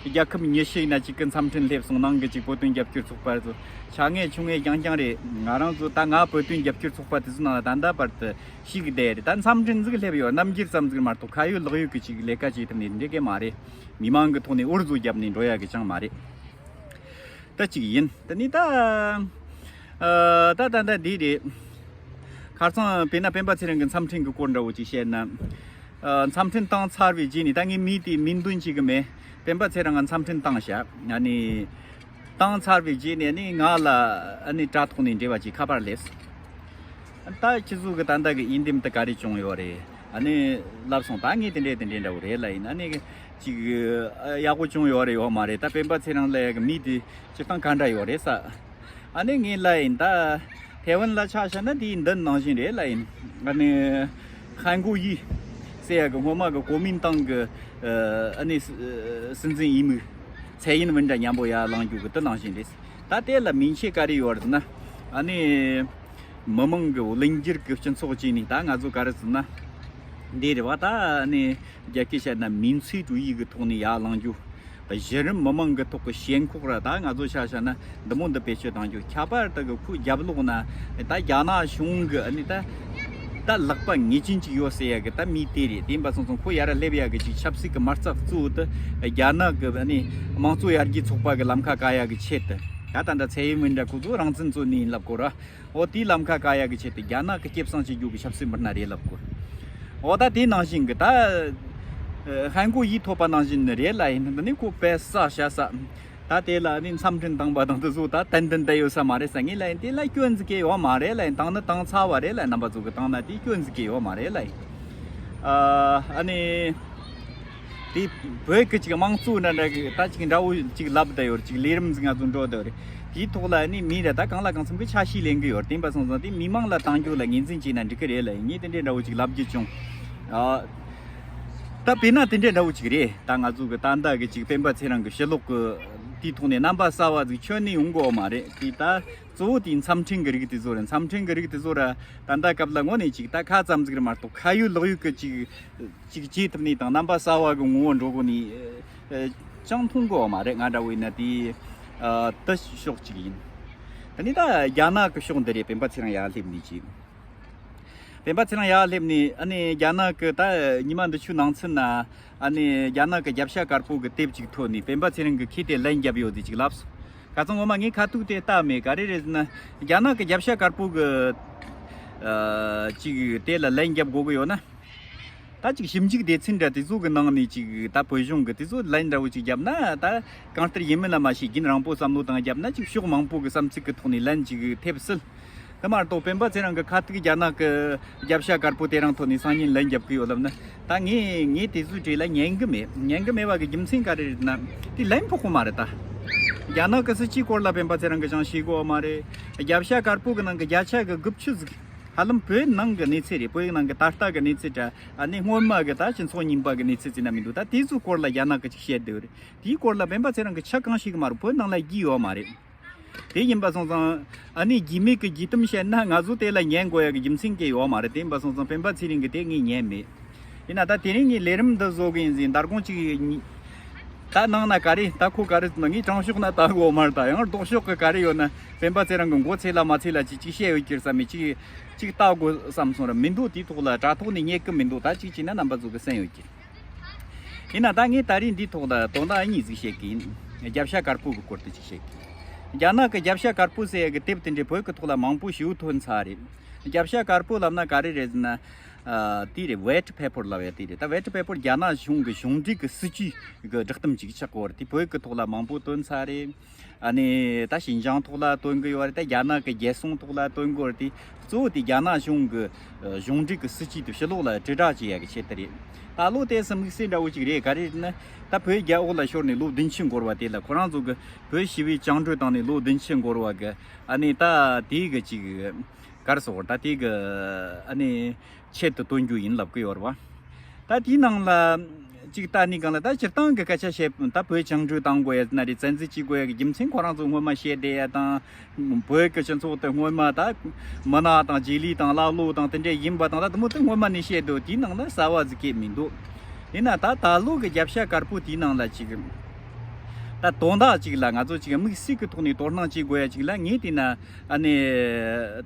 རྒྱལ་ཁབ་ཉི་ཤུ་ཡིན་ན་གཅིག་གི་འཚམས་འཕྲིན་སླེབས་སོང་། ནང་གི་གཅིག་བོད་དོན་རྒྱབ་སྐྱོར་ཚོགས་པ་ཚོ་ཆ་ངེས་ཆུང་ངེས་རྐྱང་རྐྱང་རེད། ང་རང་ཚོ་ད་ང་བོད་དོན་རྒྱབ་སྐྱོར་ཚོགས་པ་དེ་ཚོ་ནང་ལ་ད་ལྟ་བར་དུ་ཞུགས་བསྡད་རེད། ད་འཚམས་འཕྲིན་ཟིག་སླེབས་ཡོད། རྣམ་འགྱུར་ཙམ་ཟིག་མ་གཏོགས་ཁ་ཡོད་ལག་ཡོད་ཀྱི་ཅིག་ལས་ཀ་བྱེད་ཐུབ་ནི་འདྲ་གི་མ་རེད། མི་མང་གི་ཐོག་ནས་འུར་ཟུག་བརྒྱབ་ནས་འགྲོ་ཡ་གི་ཅང་མ་རེད། ད་གཅིག་ཡིན། དེ་ནས་ད། ཨ། ད་ད་ད་འདི་རེད། ཁ་སང་དཔེར་ན་སྤེན་པ་ཚེ་རིང་གི་འཚམས་འཕྲིན་གི་སྐོར་འདྲ་བོ་ཅིག་བཤད་ན། ཨ། འཚམས་འཕྲིན་བཏང་ཚར་བའི་རྗེས་ནས། ད་ངས་མི་དེ་མིང་འདོན་བྱེད་གི་མེད། སྤེན་པ་ཚེ་རིང་ང་འཚམས་འཕྲིན་བཏང་བཞག་ཨ་ནི། བཏང་ཚར་བའི་རྗེས་ནས་ནི་ང་ལ་ཨ་ནི་དྲ་ཐོག་ནས་འབྲེལ་བ་ཅིག་ཁ་པར་སླེབས། ད་ཁྱེད་ཚོ་གི་ད་ལྟ་གི་འོས་འདེམས་དེ་ག་རེ་བྱུང་ཡོད་རེད། ཨ་ནི་ལབ་སོང་། ད་ངས་དེ་འདྲས་དེ་འདྲས་འདྲ་བོ་རེད་ལབ་ཡིན། ཨ་ནི་ཅིག་ཨ། ཡག་པོ་བྱུང་ཡོད་རེད་ཡོད་མ་རེད། ད་སྤེན་པ་ཚེ་རིང་ལབ་ཡ་གི་མི་དེ་སྤྱིར་བཏང་ག་འདྲ་ཡོད་རེད་ཟེར། ཨ་ནི་ངས་ལབ་ཡིན། ད་ཐའེ་ཝན་ལ་ཆ་བཞག་ན་དེ་འདི་ནང་བཞིན་རེད་ལབ་ཡིན། ཨ་ནི་ཧན་གོ་ཡི་ཟེར་ཡ་གི་སྔོན་མ་གི་གོ་མིན་ཏང་གི་ཨ་ནི་སྲིད་འཛིན་འོས་མི་ཚའེ་ཡིན་ཝུན་འདྲ་མཉམ་པོ་ཡར་ལངས་རྒྱུ་གི་དེ་ནང་བཞིན་རེད། ད་དེ་ལ་མིང་ཆད་ག་རེ་ཡོད་རེད་ཟེར་ན། ཨ་ནི་མི་མང་གི་ལུས་འགྱུར་གྱི་སྤྱི་ཚོགས་བཅས་ནས། ད་ང་ཚོ་ག་རེ་ཟེར་ན་འདི་རེད་བ། ད་ཨ་ནི་རྒྱ་སྐད་བཤད་ན་民粹主义གི་ཐོག་ནས་ཡར་ལངས་རྒྱུ། གཞི་རིམ་མི་མང་གི་ཐོག་གི་ཞེན་ཁོག་ར། ད་ང་ཚོ་ཆ་བཞག་ན་འདི་མོ་འདི་བེད་སྤྱོད་གཏང་རྒྱུ། ཁྱད་པར་དུ་གི་ཁོའི་རྒྱབ་ལོགས་ན་ད་རྒྱ་ནག་གཞུང་གི་ཨ་ནི་ད་ད་ལག་པ་ངེས་ཅན་ཅིག་ཡོད་ཟེར་ཡ་གི་ད་མི་དེ་རེད། དེ་ཡིན་པ་སོང་ཙང་ཁོ་ཡར་སླེབས་ཡ་གི་ཅིག་ཆབ་སྲིད་གི་མ་རྩ་གཙོ་བོ་དེ་རྒྱ་ནག་གི་ཨ་ནི་དམངས་གཙོ་ཡར་རྒྱས་ཚོགས་པ་གི་ལམ་ཁ་བཀག་ཡ་གི་ཆེད་དུ། ད་ད་ད་ཚའེ་ཡིན་ཝུན་འདྲ་ཁོ་ཚོ་རང་བཙན་རྩོད་ནི་ཡིན་ལབ་གོ་ར། འོ་དེའི་ལམ་ཁ་བཀག་ཡ་གི་ཆེད་དུ་རྒྱ་ནག་གི་སྐྱེད་སྲིང་བྱེད་རྒྱུ་གི་ཆབ་སྲིད་མི་སྣ་རེད་ལབ་དགོས། འོ་ད་དེ་ནང་བཞིན་གི་ད་ཧན་གོ་ཡིས་ཐོབ་པ་ནང་བཞིན་ནི་རེད་ལབ་ཡིན། འདི་ནི་ཁོ་པེ་ས་བྱ་ས། ད་དེ་ལ་ནི་འཚམས་འཕྲིན་བཏང་པ་དང་དེ་ཚོ་ད་ཏན་ཏན་བསྡད་ཡོད་ས་མ་རེད་ཟེར། ངས་ལབ་ཡིན། དེ་ལ་སྐྱོན་ཟིག་གི་ཡོད་མ་རེད་ལབ་ཡིན། བཏང་ནི་བཏང་ཚར་བ་རེད་ལབ་ཡིན། རྣམ་པ་ཚོ་གི་བཏང་ན་དེ་སྐྱོན་ཟིག་གི་ཡོད་མ་རེད་ལབ་ཡིན། ཨ་ནི། དེ་བོད་ཀྱི་ཅིག་དམངས་གཙོ་འདྲ་འདྲ་གི་ད་ཅིག་འདྲ་བོ་ཅིག་ལབ་བསྡད་ཡོད་རེད། ཅིག་ལས་རིམ་ཟིག་ང་ཚོ་འགྲོ་བསྡད་ཡོད་རེད། དེའི་ཐོག་ལ་ནི་མི་རེ་ད་གང་ལ་གང་འཚམ་གི་ཆ་ཤས་ལེན་གི་ཡོད་རེད། དེ་ཡིན་པ་སོང་ཙང་དེ་མི་མང་ལ་བཏང་རྒྱུ་ལ་ངོས་འཛིན་བྱས་ན་འགྲིག་གི་རེད་ལབ་ཡིན། ངས་དེ་འདྲའི་འདྲ་བོ་ཅིག་ལབ་རྒྱུ་བྱུང་། ཨ། ད་དཔེར་ན་དེ་འདྲའི་འདྲ་བོ་ཅིག་རེད། ད་ང་ཚོ་གི་ད་ལྟ་གི་ཅིག་སྤེན་པ་ཚེ་རིང་གི་ཕྱི་ལོགས་གི་དེའི་ཐོག་ནས་རྣམ་པ་གསར་བ་ཟིག་ཁྱོན་ནས་ཡོང་གི་ཡོད་མ་རེད། དེ་ད་གཙོ་བོ་དེ་འཚམས་འཕྲིན་གི་རིགས་དེ་ཚོ་རེད། འཚམས་འཕྲིན་གི་རིགས་དེ་ཚོ་ར་ད་ལྟ་སྐབས་ལ་དངོས་གནས་ཅིག་ད་ཁ་ཙམ་ཟིག་རེད་མ་གཏོགས་ཁ་ཡོད་ལག་ཡོད་གི་ཅིག་ཅིག་བྱེད་ཐུབ་ནི་དང་རྣམ་པ་གསར་བ་གི་ངོ་བོ་འགྲོ་གོ་ནི་ཨ་ཅང་མཐོང་གི་ཡོད་མ་རེད། ང་འདྲ་བོ་ཡིན་ན་དེ་ཨ་དེ་ཕྱོགས་གཅིག་ཡིན། དེ་ནས་ད་རྒྱ་ནག་གི་ཕྱོགས་འདི་རེད། སྤེན་པ་ཚེ་རིང་ཡར་སླེབས་ནི་ཅིག་སྤེན་པ་ཚེ་རིང་ཡར་སླེབས་ནི་ཨ་ནི་རྒྱ་ནག་གི་ད་ཉི་མ་འདི་ཆུ་ནང་ཚུད་ན་ཨ་ནི་རྒྱ་ནག་གི་རྒྱབ་ཤ་དཀར་པོ་གི་དེབ་ཅིག་ཐོན་ནི་སྤེན་པ་ཚེ་རིང་གི་ཁྱི་དེ་ལན་རྒྱབ་ཡོད་དེ་ཅིག་ལབ་སོང་། ཁ་སང་ངོ་མ་ངས་ཁ་ཐུག་དེ་ལྟ་མེད། ག་རེ་རེད་ཟེར་ན་རྒྱ་ནག་གི་རྒྱབ་ཤ་དཀར་པོ་གི་ཨ་ཅིག་དེ་ལ་ལན་རྒྱབ་དགོས་གི་ཡོད་ན། ད་ཅིག་ཞིབ་འཇུག་སྡེ་ཚན་འདྲ་དེ་ཚོ་གི་ནང་ནས་ཅིག་ད་བོད་གཞུང་གི་དེ་ཚོ་ལན་འདྲ་བོ་ཅིག་བརྒྱབ་ན། ད་གང་ལྟར་ཡིན་མིན་ལ་མ་ཤེས། རྒྱུན་རིང་པོ་བསམ་བློ་བཏང་བརྒྱབ་ན་ཅིག་ཕྱོགས་མང་པོ་གི་བསམ་ཚུལ་གི་ཐོག་ནས་ལན་ཅིག་ཐེབས་སྲིད། དེ་མ་གཏོགས་སྤེན་པ་ཚེ་རིང་གི་ཁ་ཐུག་རྒྱ་ནག་གི་རྒྱབ་ཤ་དཀར་པོ་དེ་རང་ཐོག་ནས་སང་ཉིན་ལན་རྒྱབ་གི་ཡོད་ལབ་ན། ད་ངས་ངས་དེ་ཚོའི་གྲས་ལ་ཉན་གི་མེད། ཉན་གི་མེད་པ་གི་རྒྱུ་མཚན་ག་རེ་རེད་ན། དེ་ལན་ཕོག་གི་མ་རེད་ད། རྒྱ་ནག་གི་སྲིད་ཇུས་སྐོར་ལ་སྤེན་པ་ཚེ་རིང་གི་ཅང་ཤེས་གི་ཡོད་མ་རེད། རྒྱབ་ཤ་དཀར་པོ་གི་ནང་གི་བརྒྱ་ཆ་གི་དགུ་བཅུ་ཟིག་ཧ་ལམ་བོད་ནང་གི་གནས་ཚུལ་རེད། བོད་ནང་གི་ད་ལྟ་གི་གནས་ཚུལ་འདྲ། ཨ་ནི་སྔོན་མ་གི་ད་སྤྱི་ཚོགས་རྙིང་པ་གི་གནས་ཚུལ་ཟེར་ན་མི་འདུག་ད་དེ་ཚོའི་སྐོར་ལ་རྒྱ་ནག་གི་ཅིག་བཤད་བསྡད་ཡོད་རེད། དེའི་སྐོར་ལ་སྤེན་པ་ཚེ་རིང་གི་ཆ་གང་ཤེས་གི་མ་རེད། བོད་ནང་ལ་རྒྱུས་ཡོད་མ་རེད། དེ་ཡིན་པ་སོང་ཙང་ཨ་ནི་རྒྱུས་མེད་ཀྱི་རྒྱུས་གཏམ་བཤད་ན་ང་ཚོ་དེ་ལ་ཉན་དགོས་ཡ་གི་རྒྱུ་མཚན་གང་ཡང་ཡོད་མ་རེད། དེ་ཡིན་པ་སོང་ཙང་སྤེན་པ་ཚེ་རིང་གི་དེ་ངས་ཉན་མེད། ཡིན་ན་ད་དེ་རིང་ངས་ལས་རིམ་འདི་བཟོ་གི་ཡིན་ཟིན། མདང་དགོང་ཅིག་ད་ནང་ན་ག་རེ། ད་ཁོ་ག་རེ་ཟེར་ན་ངས་དྲང་ཕྱོགས་ན་ལྟ་གི་ཡོད་མ་རེད། ད་ཡང་ལྡོག་ཕྱོགས་གི་ག་རེ་ཡོད་ན་སྤེན་པ་ཚེ་རིང་གི་མགོ་ཚོས་ལ་མ་ཚོས་ལ་ཅིག་ཅིག་བཤད་ཡོད་ཀྱི་རེད་བསམ་མི་ཅིག་ཅིག་ལྟ་དགོས་བསམ་སོང་ར། མི་འདུག་དེའི་ཐོག་ལ་དྲ་ཐོག་ནས་རྙེད་གི་མི་འདུག་ད་ཅིག་བྱས་ན་རྣམ་པ་ཚོ་གི་གསན་ཡོད་ཀྱི། ཡིན་ན་ད་ངས་ད་རིང་འདིའི་ཐོག་ལ་དོན་དག་གཉིས་ཟིག་བཤད་གི་ཡིན། རྒྱབ་ཤ་དཀར་པོ་གི་སྐོར་དུ་ཅིག་བཤད་གི། རྒྱ་ནག་གི་རྒྱབ་ཤ་དཀར་པོ་ཟེར་ཡ་གི་དེབ་དེ་འདྲའི་བོད་གི་ཐོག་ལ་མང་པོ་ཞེ་པོ་ཐོན་ཚར་རེད། རྒྱབ་ཤ་དཀར་པོ་ལབ་ན་ག་རེ་རེད་ཟེར་ན། ཨ། དེ་རེད། White Paper ལབ་ཡ་དེ་རེད། ད་White Paper རྒྱ་ནག་གཞུང་གི་གཞུང་འབྲེལ་གི་སྲིད་ཇུས་གི་བསྒྲགས་གཏམ་ཅིག་ཆགས་ཀྱི་ཡོད་རེད། དེ་བོད་གི་ཐོག་ལ་མང་པོ་ཐོན་ཚར་རེད། ཨ་ནི་ད་ཞིན་ཅང་ཐོག་ལ་སྟོན་གི་ཡོད་རེད། ད་རྒྱ་ནག་གི་རྒྱལ་སྲུང་ཐོག་ལ་སྟོན་གི་ཡོད་རེད། དེ་གཙོ་བོ་དེ་རྒྱ་ནག་གཞུང་གི་གཞུང་འབྲེལ་གི་སྲིད་ཇུས་དེ་ཕྱི་ལོགས་ལ་དྲིལ་བསྒྲགས་བྱེད་ཡ་གི་ཆེད་དུ་རེད། ད་ལོ་དེ་སུ་དམིགས་བསལ་འདྲ་བོ་ཅིག་རེད། ག་རེ་ན་ད་བོད་རྒྱ་འོག་ལ་ཤོར་ནས་ལོ་བདུན་ཅུ་འགོར་བ་དེ་ལ་ཁོ་རང་ཚོ་གི་བོད་ཞི་བའི་བཅིངས་འགྲོལ་བཏང་ནས་ལོ་བདུན་ཅུ་འགོར་བ་གི་ཨ་ནི་ད་དེའི་གི་ཅིག་གར་སོགས་ད་དེ་གི་ཨ་ནི་ཆེད་དུ་བཏོན་རྒྱུ་ཡིན་ལབ་གི་ཡོད་རེད་བ། ད་དེའི་ནང་ལ་ཅིག་ལྟ་ནི་གང་ལ་ད་སྤྱིར་བཏང་གི་སྐད་ཆ་བཤད་ད་བོད་བཅིངས་འགྲོལ་བཏང་དགོས་ཡ་ན་རེད། བཙན་འཛུལ་བྱེད་དགོས་ཡ་གི་རྒྱུ་མཚན་ཁོ་རང་ཚོ་སྔོན་མ་བཤད་བསྡད་ཡ་དང་། བོད་ཀྱི་སྤྱི་ཚོགས་དེ་སྔོན་མ་ད་མི་ནག་དང་རྗེས་ལུས་དང་ཀླ་ཀློ་དང་དེ་འདྲ་ཡིན་པ་དང་ད་དུ་མོ་དེ་སྔོན་མ་ནས་བཤད་འདུག་དེའི་ནང་ལ་གསར་བ་ཟིག་གས་མི་འདུག་ཡིན་ན་ད་ད་ལོ་གི་རྒྱབ་ཤ་དཀར་པོ་དེའི་ནང་ལ་ཅིག་ད་དོན་དག་ཅིག་ལ་ང་ཚོ་ཅིག་དམིགས་བསལ་གྱི་ཐོག་ནས་དོ་སྣང་བྱེད་དགོས་ཡ་ཅིག་ལ་ངས་བལྟས་ན་ཨ་ནི་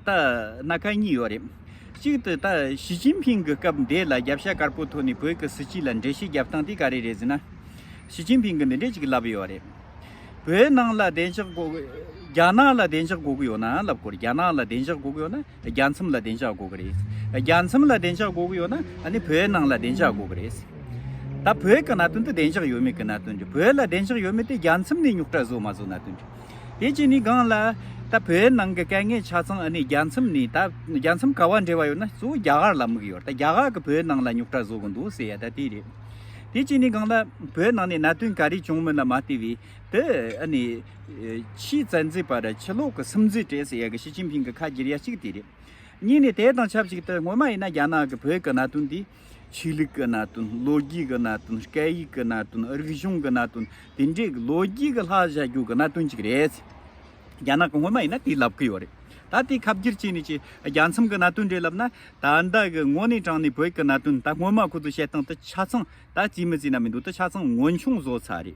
ད་སྣ་ཁ་གཉིས་ཡོད་རེད། གཅིག་ཏུ་ད་ཞི་ཅིན་ཕིང་གི་སྐབས་འདི་ལ་རྒྱབ་ཤ་དཀར་པོ་ཐོག་ནས་བོད་ཀྱི་སྲིད་སྤྱི་ལ་འགྲེལ་བཤད་རྒྱབ་སྟངས་དེ་ག་རེ་རེད་ཟེར་ན། ཞི་ཅིན་ཕིང་གིས་འདི་འདྲས་ཅིག་ལབ་ཡོད་རེད། བོད་ནང་ལ་བདེ་འཇགས་དགོས་རྒྱ་ནག་ལ་བདེ་འཇགས་དགོས་ཀྱི་ཡོད་ན་ལབ་དགོས་རེད། རྒྱ་ནག་ལ་བདེ་འཇགས་དགོས་ཀྱི་ཡོད་ན་རྒྱལ་མཚམས་ལ་བདེ་འཇགས་དགོས་ཀྱི་རེད། རྒྱལ་མཚམས་ལ་བདེ་འཇགས་དགོས་ཀྱི་ཡོད་ན་ཨ་ནི་བོད་ནང་ལ་བདེ་འཇགས་དགོས་ཀྱི་རེད། ད་བོད་ཀྱི་གནད་དོན་དེ་བདེ་འཇགས་ཡོད་མེད་ཀྱི་གནད་དོན་རེད། བོད་ལ་བདེ་འཇགས་ཡོད་མེད་དེ་རྒྱལ་མཚམས་ནས་རྙོག་དྲ་བཟོ་མ་བཟོ་གནད་དོན་རེད། དེ་བྱས་ནས་སྒང་ལ་ད་བོད་ནང་གི་དཀའ་ངལ་ཆ་ཚང་ཨ་ནི་རྒྱལ་མཚམས་ནས་ད་རྒྱལ་མཚམས་ག་བ་འབྲེལ་བ་ཡོད་ན་གཙོ་བོ་རྒྱ་གར་ལ་དམིགས་ཡོད་རེད། ད་རྒྱ་གར་གྱིས་བོད་ནང་ལ་རྙོག་དྲ་བཟོ་གི་འདུག་ཟེར་ཡ་ད་དེ་རེད། དེ་བྱས་ནས་སྒང་ལ་བོད་ནང་ནས་གནད་དོན་ག་རེ་བྱུང་མིན་ལ་མ་ལྟོས་པའི་དེ་ཨ་ནི་ཕྱིའི་བཙན་འཛུལ་པ་ར་ཕྱི་ལོགས་ཀྱི་སིམ་འཛུལ་རེད་ཟེར་ཡ་གི་ཞི་ཅིན་ཕིང་གིས་ཁ་བསྒྱུར་ཡ་གཅིག་དེ་རེད། གཉིས་ནས་དེ་དང་ཆབས་ཅིག་ཏུ་སྔོན་མ་ཡིན་ན་རྒྱ་ནག་གིས་བོད་ཀྱི་གནད་དོན་འདི་ཆོས་ལུགས་ཀྱི་གནད་དོན། ལོ་རྒྱུས་ཀྱི་གནད་དོན། སྐད་ཡིག་གི་གནད་དོན། རིག་གཞུང་གི་གནད་དོན། དེ་འདྲའི་ལོ་རྒྱུས་ཀྱི་ལྷ་བཞག་རྒྱུ་གི་གནད་དོན་ཅིག་རེད། རྒྱ་ནག་གིས་སྔོན་མ་ཡིན་ན་དེ་ལབ་ཀྱི་ཡོད་རེད། ད་དེ་ཁ་བསྒྱུར་བྱས་ནས་ཅིག་རྒྱལ་མཚམས་ཀྱི་གནད་དོན་རེད་ལབ་ན། ད་ལྟ་གི་དངོས་གནས་དྲང་གནས་བོད་ཀྱི་གནད་དོན་ད་སྔོན་མ་ཁོ་ཚོས་བཤད་སྟངས་དེ་ཆ་ཚང་ད་རྩིས་མི་རྩིས་ན་མི་འདུག་དེ་ཆ་ཚང་ངོ་ཆུང་བཟོ་ཚར་རེད།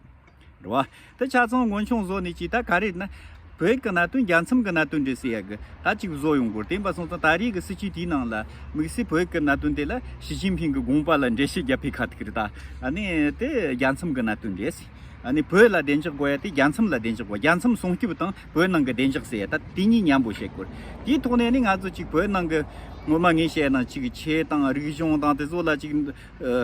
རེད་བ། དེ་ཆ་ཚང་ངོ་ཆུང་བཟོ་ནས་ཅིག་ད་ག་རེ་ན། བོད་ཀྱི་གནད་དོན་རྒྱལ་མཚམས་ཀྱི་གནད་དོན་རེད་ཟེར་ཡ་གི་ད་ཅིག་བཟོ་ཡོང་དགོས་རེད། དེ་ཡིན་པ་སོང་ཙང་ད་རེས་ཀྱི་སྲིད་བྱུས་དེའི་ནང་ལ་དམིགས་བསལ་བོད་ཀྱི་གནད་དོན་དེ་ལ་ཞི་ཅིན་ཕིང་གི་དགོངས་པ་ལ་འགྲེལ་བཤད་བརྒྱབ་པའི་ཁ་ཐུག་རེད། ད་ཨ་ནི་དེ་རྒྱལ་མཚམས་ཀྱི་གནད་དོན་རེད། ཨ་ནི་བོད་ལ་བདེ་འཇགས་དགོས་ཡ་དེ་རྒྱལ་མཚམས་ལ་བདེ་འཇགས་དགོས། རྒྱལ་མཚམས་སྲུང་སྐྱོབ་དང་བོད་ནང་གི་བདེ་འཇགས་ཟེར་ཡ་ད་དེ་གཉིས་མཉམ་པོ་བཤད་དགོས་རེད། དེའི་ཐོག་ནས་ནི་ང་ཚོ་ཅིག་བོད་ནང་གི་སྔོན་མ་ངས་བཤད་ན་ཅིག་ཆོས་དང་རིག་གཞུང་དང་དེ་ཚོ་ལ་ཅིག་ཨ་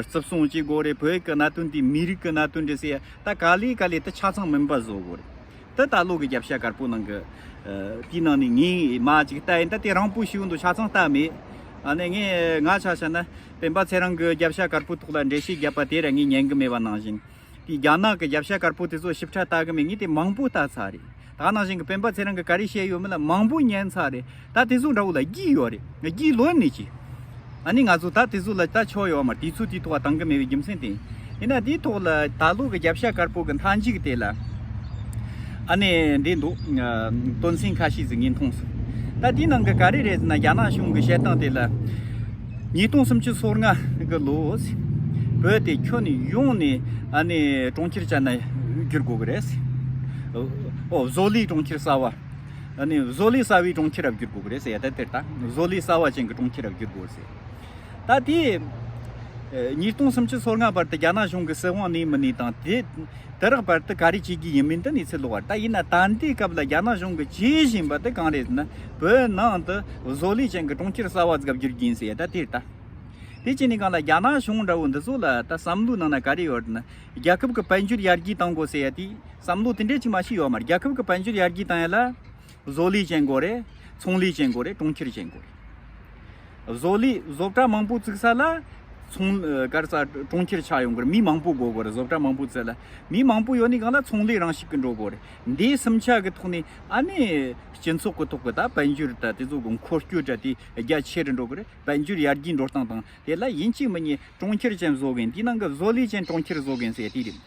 བརྩི་སྲུང་བྱེད་དགོས་རེད། བོད་ཀྱི་གནད་དོན་དེ་མི་རིགས་ཀྱི་གནད་དོན་རེད་ཟེར་ཡ་ད་ག་ལེ་ག་ལེ་ད་ཆ་ཚང་མིན་པ་བཟོ་དགོས་རེད། ད་ད་ལོ་གི་རྒྱབ་ཤ་དཀར་པོ་ནང་གི་ཨ་དེའི་ནང་ནས་ངས་མ་ཅིག་ལྟ་ཡིན། ད་དེ་རིང་པོ་ཞིག་འདུག་ཆ་ཚང་ལྟ་མེད། ཨ་ནི་ངས་ང་ཆ་བཞག་ན་སྤེན་པ་ཚེ་རིང་གི་རྒྱབ་ཤ་དཀར་པོ་ཐོག་ལ་འགྲེལ་བཤད་བརྒྱབ་པ་དེ་ར་ངས་ཉན་གི་མེད་པ་ནང་བཞིན། དེ་རྒྱ་ནག་གི་རྒྱབ་ཤ་དཀར་པོ་དེ་ཚོ་ཞིབ་ཕྲ་ལྟ་གི་མེད། ངས་དེ་མང་པོ་ལྟ་ཚར་རེད། ད་ནང་བཞིན་གི་སྤེན་པ་ཚེ་རིང་གི་ག་རེ་བཤད་ཡོད་མེད་ལ་མང་པོ་ཉན་ཚར་རེད། ད་དེ་ཚོ་འདྲ་བོ་ལ་རྒྱུས་ཡོད་རེད། རྒྱུས་ལོན་ནས་ཅི། ཨ་ནི་ང་ཚོ་ད་དེ་ཚོ་ལ་ད་ཆོ་ཡོད་མ་རེད། དུས་ཚོད་དེའི་ཐོག་བཏང་གི་མེད་པའི་རྒྱུ་མཚན་དེ་ཡིན། ཡིན་ན་དེའི་ཐོག་ལ་ད་ལོ་གི་རྒྱབ་ཤ་དཀར་པོ་གི་མཐའ་མཇུག་དེ་ལ་ཨ་ནི་འདི་འདུག་ཨ་དོན་ཚན་ཁ་ཤས་ཟིག་ངས་མཐོང་སོང་། ད་དེའི་ནང་གི་ག་རེ་རེད་ཟེར་ན་རྒྱ་ནག་གཞུང་གི་བཤད་སྟངས་དེ་ལ། ཉིས་སྟོང་སུམ་ཅུ་སོ་ལྔ་གི་ལོ་བོད་དེ་ཁྱོན་ཡོངས་ནས་ཨ་ནི་གྲོང་ཁྱེར་ཅན་ན་བསྒྱུར་དགོས་ཀྱི་རེད། ཨོ་བཟོ་ལས་གྲོང་ཁྱེར་གསར་བ། ཨ་ནི་བཟོ་ལས་གསར་བའི་གྲོང་ཁྱེར་ལ་བསྒྱུར་དགོས་ཀྱི་རེད་ཟེར་ཡ་ད་དེར་ད་བཟོ་ལས་གསར་བ་ཅན་གྱི་གྲོང་ཁྱེར་ལ་བསྒྱུར་དགོས་ཟེར། ད་དེ་ཉིས་སྟོང་སུམ་ཅུ་སོ་ལྔ་བར་དུ་རྒྱ་ནག་གཞུང་གི་སྲིད་དབང་གནས་མི་གནས་དང་དེ་དེ་རག་བར་དུ་ག་རེ་བྱེད་ཀྱི་ཡིན་མིན་དེ་གནས་ཚུལ་ལོགས་པ་རེད། ད་ཡིན་ན་ད་ལྟའི་སྐབས་ལ་རྒྱ་ནག་གཞུང་གི་བྱེད་བཞིན་པ་དེ་གང་རེད་ཟེར་ན་བོད་ནང་དུ་བཟོ་ལས་ཅན་གྱི་གྲོང་ཁྱེར་གསར་བ་ཟིག་བསྒྱུར་གྱི་ཡིན་ཟེར་ཡ་ད་དེ་རེད་ད། དེ་བྱས་ནས་གང་ལ་རྒྱ་ནག་གཞུང་འདྲ་བོ་འདི་ཚོ་ལ་ད་བསམ་བློའི་ནང་ན་ག་རེ་ཡོད་ན་རྒྱལ་ཁབ་ཀྱི་དཔལ་འབྱོར་ཡར་རྒྱས་གཏང་དགོས་ཟེར་ཡ་དེ་བསམ་བློ་དེ་འདྲས་ཅིག་མ་ཤེས་ཡོད་མ་རེད། རྒྱལ་ཁབ་ཀྱི་དཔལ་འབྱོར་ཡར་རྒྱས་གཏང་ཡ་ལ་བཟོ་ལས་ཅན་དགོས་རེད། ཚོང་ལས་ཅན་དགོས་རེད། གྲོང་ཁྱེར་ཅན་དགོས་རེད། བཟོ་ལས་བཟོ་གྲྭ་མང་པོ་བཙུགས་ས་ལ་ཚོང་ཨ་ག་རེ་ཟ་གྲོང་ཁྱེར་ཆགས་ཡོང་དགོས་རེད། མི་མང་པོ་དགོས་དགོས་རེད། བཟོ་གྲྭ་མང་པོ་བཙུགས་ལ་མི་མང་པོ་ཡོད་ནི་གང་ལ་ཚོང་ལས་རང་བཞིན་གྱི་འགྲོ་དགོས་རེད། འདིའི་སུམ་ཆ་གི་ཐོག་ནས་ཨ་ནི་སྤྱི་ཚོགས་ཀྱི་ཐོག་གི་ད་དཔལ་འབྱོར་ད་དེ་ཚོ་གི་འཁོར་སྐྱོད་ད་དེ་རྒྱ་ཆེ་རུ་འགྲོ་གི་རེད། དཔལ་འབྱོར་ཡར་རྒྱས་འགྲོ་སྟངས་དང་དེ་ལ་ཡིན་གཅིག་མིན་གཉིས་གྲོང་ཁྱེར་ཅན་བཟོ་གིན་དེའི་ནང་གི་བཟོ་ལས་ཅན་གྲོང་ཁྱེར་བཟོ་གིན་ཟེར་དེ་རེད།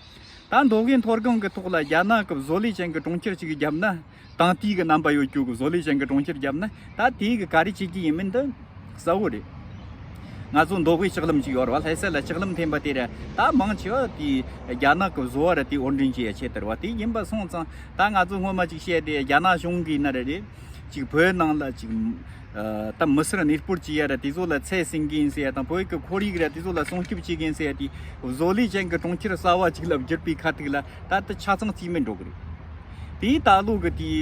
ད་མདོ་དབུས་མཐོ་སྒང་གི་ཐོག་ལ་རྒྱ་ནག་གི་བཟོ་ལས་ཅན་གྱི་གྲོང་ཁྱེར་ཅིག་བརྒྱབ་ན་དང་དེའི་གི་རྣམ་པ་ཡོད་རྒྱུ་གི་བཟོ་ལས་ཅན་གྱི་གྲོང་ཁྱེར་བརྒྱབ་ན་ད་དེའི་གི་ག་རེ་བྱེད་ཀྱི་ཡིན་མིན་དེ་གསལ་བོ་རེད། ང་ཚོ་མདོ་དབུས་ལྕགས་ལམ་ཅིག་ཡོད་རེད་བ། ལྷ་ས་ལ་ལྕགས་ལམ་འཐེན་པ་དེ་རེད། ད་མང་ཆེ་བ་དེ་རྒྱ་ནག་གི་བཟོ་བ་རེད། དེ་དབོར་འདྲེན་བྱེད་ཡ་ཆེད་དུ་རེད་བ། དེ་ཡིན་པ་སོང་ཙང་ད་ང་ཚོ་སྔོན་མ་ཅིག་བཤད་དེ་རྒྱ་ནག་གཞུང་གིས་ན་རེ་རེ་ཅིག་བོད་ནང་ལ་ཅིག་ཨ་ད་མི་སེར་གནས་སྤོར་བྱེད་ཡ་ར་དེ་ཚོ་ལ་ཚད་ཟིན་གི་ཡིན་ཟེར་ཡ་དང་བོད་ཀྱི་ཁོར་ཡུག་ར་དེ་ཚོ་ལ་སྲུང་སྐྱོབ་བྱེད་གི་ཡིན་ཟེར་ཡ་དེ་བཟོ་ལས་ཅན་གྱི་གྲོང་ཁྱེར་གསར་བ་ཅིག་ལ་བསྒྱུར་པའི་ཁ་ཐུག་ལ་ད་ལྟ་ཆ་ཚང་རྩིས་མེད་འགྲོ་གི་རེད། དེའི་ད་ལོ་གི་དེའི་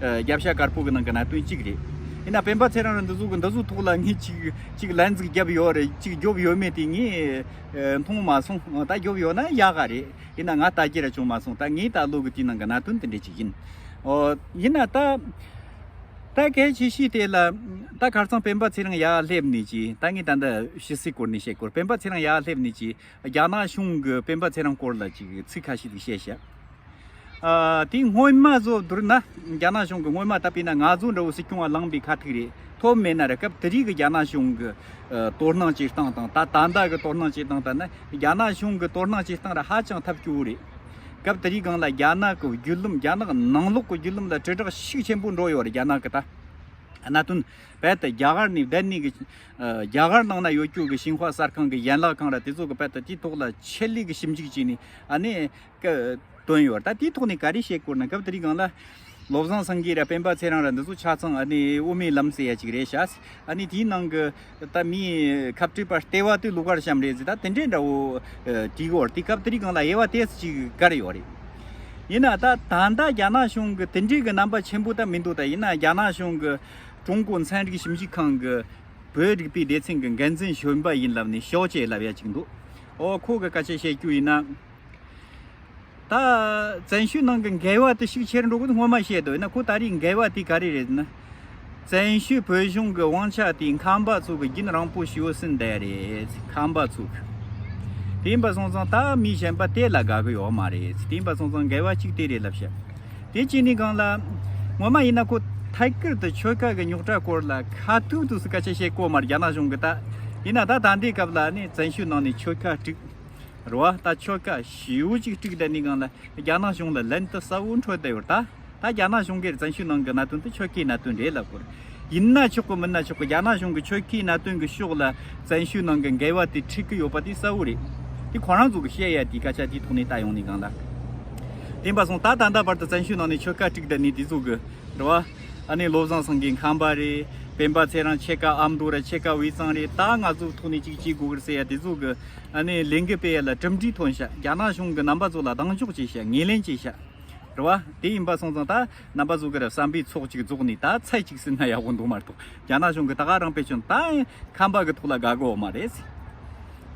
ཨ་རྒྱབ་ཤ་དཀར་པོ་གི་ནང་གི་གནད་དོན་གཅིག་རེད། ཡིན་ན་སྤེན་པ་ཚེ་རིང་ར་འདི་ཚོ་གི་འདི་ཚོ་ཐོག་ལ་ངས་ཅིག་ཅིག་ལན་ཟིག་བརྒྱབ་ཡོད་རེད། ཅིག་རྒྱོབ་ཡོད་མེད་དེ་ངས་ཨ་མཐོང་མ་སོང་། ད་རྒྱོབ་ཡོད་ན་ཡག་ག་རེད། ཡིན་ན་ང་ལྟ་རྒྱུ་ར་བྱུང་མ་སོང་། ད་ངས་ད་ལོ་གི་དེའི་ནང་གི་གནད་དོན་དེ་འདྲ་ཅིག་ཡིན། ཨོ་ཡིན་ན་ད། ད་གལ་ཆེ་ཤོས་དེ་ལ་ད་ཁ་རྩང་སྤེན་པ་ཚེ་རིང་ཡར་སླེབས་ནས་ཀྱི། ད་ངས་ད་ལྟ་ཕྱི་སྲིད་སྐོར་ནས་བཤད་སྐོར། སྤེན་པ་ཚེ་རིང་ཡར་སླེབས་ནས་ཀྱི་རྒྱ་ནག་གཞུང་གི་སྤེན་པ་ཚེ་རིང་སྐོར་ལ་ཅིག་ཚིག་ཁ་ཤས་ཅིག་བཤད་ཤག་ཨ། དེ་སྔོན་མ་བཟོ་བསྡུར་ན། རྒྱ་ནག་གཞུང་གི་སྔོན་མ་ད་དཔེར་ན་ང་ཚོ་འདྲ་བོ་སྲིད་སྐྱོང་བ་ལངས་པའི་ཁ་ཐུག་རེད། ཐོབ་མེད་ན་ར། སྐབས་དེ་དུས་ཀྱི་རྒྱ་ནག་གཞུང་གི་ཨ་དོ་སྣང་བྱེད་སྟངས་དང་། ད་ད་ལྟ་གི་དོ་སྣང་བྱེད་སྟངས་ལྟར་ན། རྒྱ་ནག་གཞུང་གི་དོ་སྣང་བྱེད་སྟངས་ར་ཧ་ཅང་ཐབས་སྐྱོ་བོ་རེད། སྐབས་དེ་དུས་སྒང་ལ་རྒྱ་ནག་གི་བརྒྱུད་ལམ། རྒྱ་ནག་ནང་ལོགས་ཀྱི་བརྒྱུད་ལམ་ལ་དྲིལ་བསྒྲགས་ཤུགས་ཆེན་པོ་འགྲོ་ཡོད་རེད། རྒྱ་ནག་གི་ད་གནད་དོན་རྦད་དེ་རྒྱ་གར་ནས་བསྡད་ནས་གི། ཨ། རྒྱ་གར་ནང་ན་ཡོད་རྒྱུ་གི་ཤིན་ཧྭ་གསར་ཁང་གི་ཡན་ལག་ཁང་ར་དེ་ཚོ་གི་རྦད་དེ་དེའི་ཐོག་ལ་ཆེད་ལས་གི་ཞིབ་འཇུག་བྱས་ནས། ཨ་ནི་ཀ་བཏོན་ཡོད་རེད། ད་དེའི་ཐོག་ནས་ག་རེ་བཤད་དགོས་ན། སྐབས་དེ་དུས་སྒང་ལ་བློ་བཟང་སེང་གེ་ར་སྤེན་པ་ཚེ་རིང་ར་འདི་ཚོ་ཆ་ཚང་ཨ་ནི་དབུ་མའི་ལམ་ཟེར་ཡ་ཅིག་རེད་ཤག་ཨ་ནི་དེའི་ནང་གི་ད་མིའི་ཁ་བྲལ་བ་ལྟེ་བ་དེ་ལོགས་ཀར་བཤམས་རེད་ཟེར། ད་དེ་འདྲའི་འདྲ་བོ་ཨ་བྲིས་ཡོད་རེད། དེ་སྐབས་དེ་དུས་སྒང་ལ་དབྱེ་བ་དེ་ཅིག་བཀར་ཡོད་རེད། ཡིན་ན་ད་ད་ལྟ་རྒྱ་ནག་གཞུང་གི་དེ་འདྲའི་གི་རྣམ་པ་ཆེན་པོ་ད་མི་འདུག་ད་ཡིན་ན་རྒྱ་ནག་གཞུང་གི་ཀྲུང་གོ་ཚན་རིག་ཞིབ་འཇུག་ཁང་གི་བོད་རིག་པའི་སྡེ་ཚན་གི་འགན་འཛིན་གཞོན་པ་ཡིན་ལབ་ནས་ཞའོ་ཅེ་ལབ་ཡ་ཅིག་འདུག་ཨོ། ཁོ་གི་སྐད་ཆ་བཤད་རྒྱུ་ཡིན་ན། ད་བཙན་བྱོལ་ནང་གི་འགལ་བ་དེ་ཤུགས་ཆེར་འགྲོ་གི་འདུག་སྔོན་མ་བཤད་དོ་ཡིན་ན། ཁོ་ད་རེས་འགལ་བ་དེ་ག་རེ་རེད་ཟེར་ན། བཙན་བྱོལ་བོད་གཞུང་གི་དབང་ཆ་དེ་ཁམས་པ་ཚོ་གི་རྒྱུན་རིང་པོ་ཞིག་ཡོད་ཟིན་བསྡད་རེད། ཁམས་པ་ཚོ་གི། དེ་ཡིན་པ་སོང་ཙང་ད་མི་གཞན་པ་དེ་ལ་དགའ་གི་ཡོད་མ་རེད། དེ་ཡིན་པ་སོང་ཙང་འགལ་བ་གཅིག་དེ་རེད་ལབ་བཤད། དེ་བྱས་ནས་སྒང་ལ་ངོ་མ་ཡིན་ན་ཁོ་ཐད་ཀར་དུ་ཆོལ་ཁ་གི་རྙོག་དྲ་སྐོར་ལ་ཁ་ཐུག་ཏུ་སྐད་ཆ་བཤད་གོ་མ་རེད། རྒྱ་ནག་གཞུང་གི་ད་ཡིན་ན། ད་ད་ལྟའི་སྐབས་ལ་ནི་བཙན་བྱོལ་ནང་ནས་ཆོལ་ཁ་དཀྲུགས། རེད་བ། ད་ཆོལ་ཁ་ཞེ་པོ་ཅིག་དཀྲུགས་བསྡད་ནས་སྒང་ལ་རྒྱ་ནག་གཞུང་ལ་ལན་དུ་གསལ་བོ་འཕྲོད་བསྡད་ཡོད་ད། ད་རྒྱ་ནག་གཞུང་གིས་བཙན་བྱོལ་ནང་གི་གནད་དོན་དེ་ཆོལ་ཁའི་གནད་དོན་རེད་ལབ་དགོས་རེད། ཡིན་ན་ཆོག་གི་མིན་ན་ཆོག་གི། རྒྱ་ནག་གཞུང་གི་ཆོལ་ཁའི་གནད་དོན་གི་ཕྱོགས་ལ་བཙན་བྱོལ་ནང་གི་འགལ་བ་དེ་འཁྲིད་གི་ཡོད་པ་དེ་གསལ་བོ་རེད། དེ་ཁོ་རང་ཚོ་གི་བཤད་ཡ་དེ་སྐད་ཆ་དེའི་ཐོག་ནས་ལྟ་ཡོང་ནས་སྒང་ལ། དེ་ཡིན་པ་སོང་ད་ད་ལྟ་བར་དུ་བཙན་བྱོལ་ནང་ནས་ཆོལ་ཁ་དཀྲུགས་བསྡད་ནས་དེ་ཚོ་གི། རེད་བ། ཨ་ནི་བློ་བཟང་སེང་གེ་ཁམས་པ་རེད། སྤེན་པ་ཚེ་རིང་ཕྱེད་ཀ་ཨ་མདོ་རེད། ཕྱེད་ཀ་དབུས་གཙང་རེད། ད་ང་ཚོ་ཐོག་ནས་ཅིག་བྱེད་དགོས་གི་རེད་ཟེར་ཡ་དེ་ཚོ་གི། ཨ་ནི་ལས་འགུལ་སྤེལ་ཡ་ལ་གྲུབ་འབྲས་ཐོན་ཤག་རྒྱ་ནག་གཞུང་གི་རྣམ་པ་ཚོ་ལ་གདེང་འཇོག་བྱས་ཤག་ངོས་ལེན་བྱས་ཤག་རེད་བ། དེ་ཡིན་པ་སོང་ཙང་ད་རྣམ་པ་ཚོ་གི་ར་བསམ་པའི་ཚོགས་ཅིག་རྫོགས་ནས་ད་ཚེ་གཅིག་ཟིན་ན་ཡག་པོ་འདུག་མ་གཏོགས། རྒྱ་ནག་གཞུང་གི་ད་ག་རང་དཔེ་བྱུང་ད་ཁམས་པ་གི་ཐོག་ལ་དགའ་གོ་མ་རེད། རེད་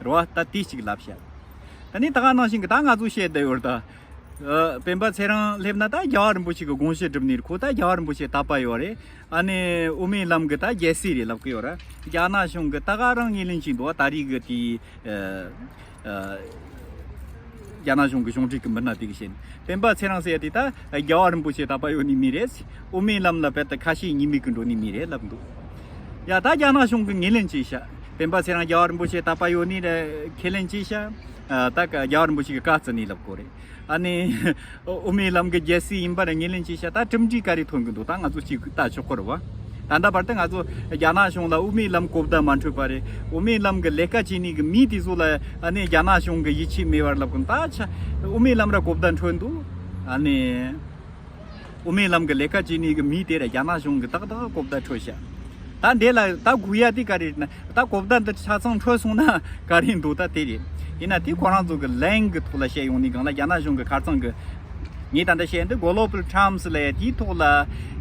བ། ད་དེ་གཅིག་ལབ་ཤག་ད་ནི་ད་ག་ནང་བཞིན་གི་ད་ང་ཚོ་བཤད་བསྡད་ཡོད་རེད་ད། ཨ། སྤེན་པ་ཚེ་རིང་སླེབས་ན་ད་རྒྱལ་བ་རིན་པོ་ཆེ་གི་དགོངས་གཞི་སྒྲུབ་ནི་རེད། ཁོ་ད་རྒྱལ་བ་རིན་པོ་ཆེ་དད་པ་ཡོད་རེད། ཨ་ནི་དབུ་མའི་ལམ་གི་ད་རྒྱལ་སྲས་རེད་ལབ་གི་ཡོད་རེད། རྒྱ་ནག་གཞུང་གི་ད་ག་རང་ངོས་ལེན་བྱས་འདུག་ད་རེས་གི་དེ། ཨ། ཨ། རྒྱ་ནག་གཞུང་གི་གཞུང་འབྲེལ་གི་མི་སྣ་དེ་གི་བཤད་ནས། སྤེན་པ་ཚེ་རིང་ཟེར་ཡ་དེ་ད་རྒྱལ་བ་རིན་པོ་ཆེ་དད་པ་ཡོད་ནི་མི་རེད། དབུ་མའི་ལམ་ལ་རྦད་དེ་ཁ་ཞེ་གཉིས་མེད་གི་འགྲོ་ནི་མི་རེད་ལབ་འདུག་ཡ། ད་རྒྱ་ནག་གཞུང་གི་ངོས་ལེན་བྱས་ཤག་སྤེན་པ་ཚེ་རིང་རྒྱལ་བ་རིན་པོ་ཆེ་དད་པ་ཡོད་ནི་རེད་ཁས་ལེན་བྱས་ཤག་ཨ། ད་ག་རྒྱལ་བ་རིན་པོ་ཆེ་གི་བཀའ་བརྩི་ནི་ལབ་གོ་རེད། ཨ་ནི་དབུ་མའི་ལམ་གི་རྒྱལ་སྲས་ཡིན་པར་ངོས་ལེན་བྱས་ཤག་ད་གྲུབ་འབྲས་ག་རེ་ཐོན་གི་འདུག་ད་ང་ཚོ་གཅིག་ལྟ་ཆོག་གི་རེད་བ། ད་ལྟ་བར་དུ་ང་ཚོ་རྒྱ་ནག་གཞུང་ལ་དབུ་མའི་ལམ་གོ་བརྡ་མ་འཕྲོད་པ་རེད། དབུ་མའི་ལམ་གི་ལས་ཀ་བྱེད་ནི་གི་མི་དེ་ཚོ་ལ་ཨ་ནི་རྒྱ་ནག་གཞུང་གི་ཡིད་ཆེས་མེད་པར་ལབ་གི། ད་ཆ་དབུ་མའི་ལམ་ར་གོ་བརྡ་འཕྲོད་འདུག་ཨ་ནི། དབུ་མའི་ལམ་གྱི་ལས་ཀ་བྱེད་ནི་གི་མི་དེ་ར་རྒྱ་ནག་གཞུང་གི་ཏག་ཏག་གོ་བརྡ་འཕྲོད་ཤག་ད་འདི་ལ་ད་དགོས་ཡ་དེ་ག་རེ་རེད་ན། ད་གོ་བརྡ་འདི་ཆ་ཚང་འཕྲོད་སོང་ན་ག་རེ་འདུག་ད་དེ་རེད། ཡིན་ན་དེ་ཁོ་རང་ཚོ་གི་ལན་གི་ཐོག་ལ་བཤད་ཡོང་ནི་སྒང་ལ་རྒྱ་ནག་གཞུང་གི་ཁ་རྩང་གི། ངས་ད་ལྟ་བཤད་འདི་Global Times ལ་ཡ་དེའི་ཐོག་ལ་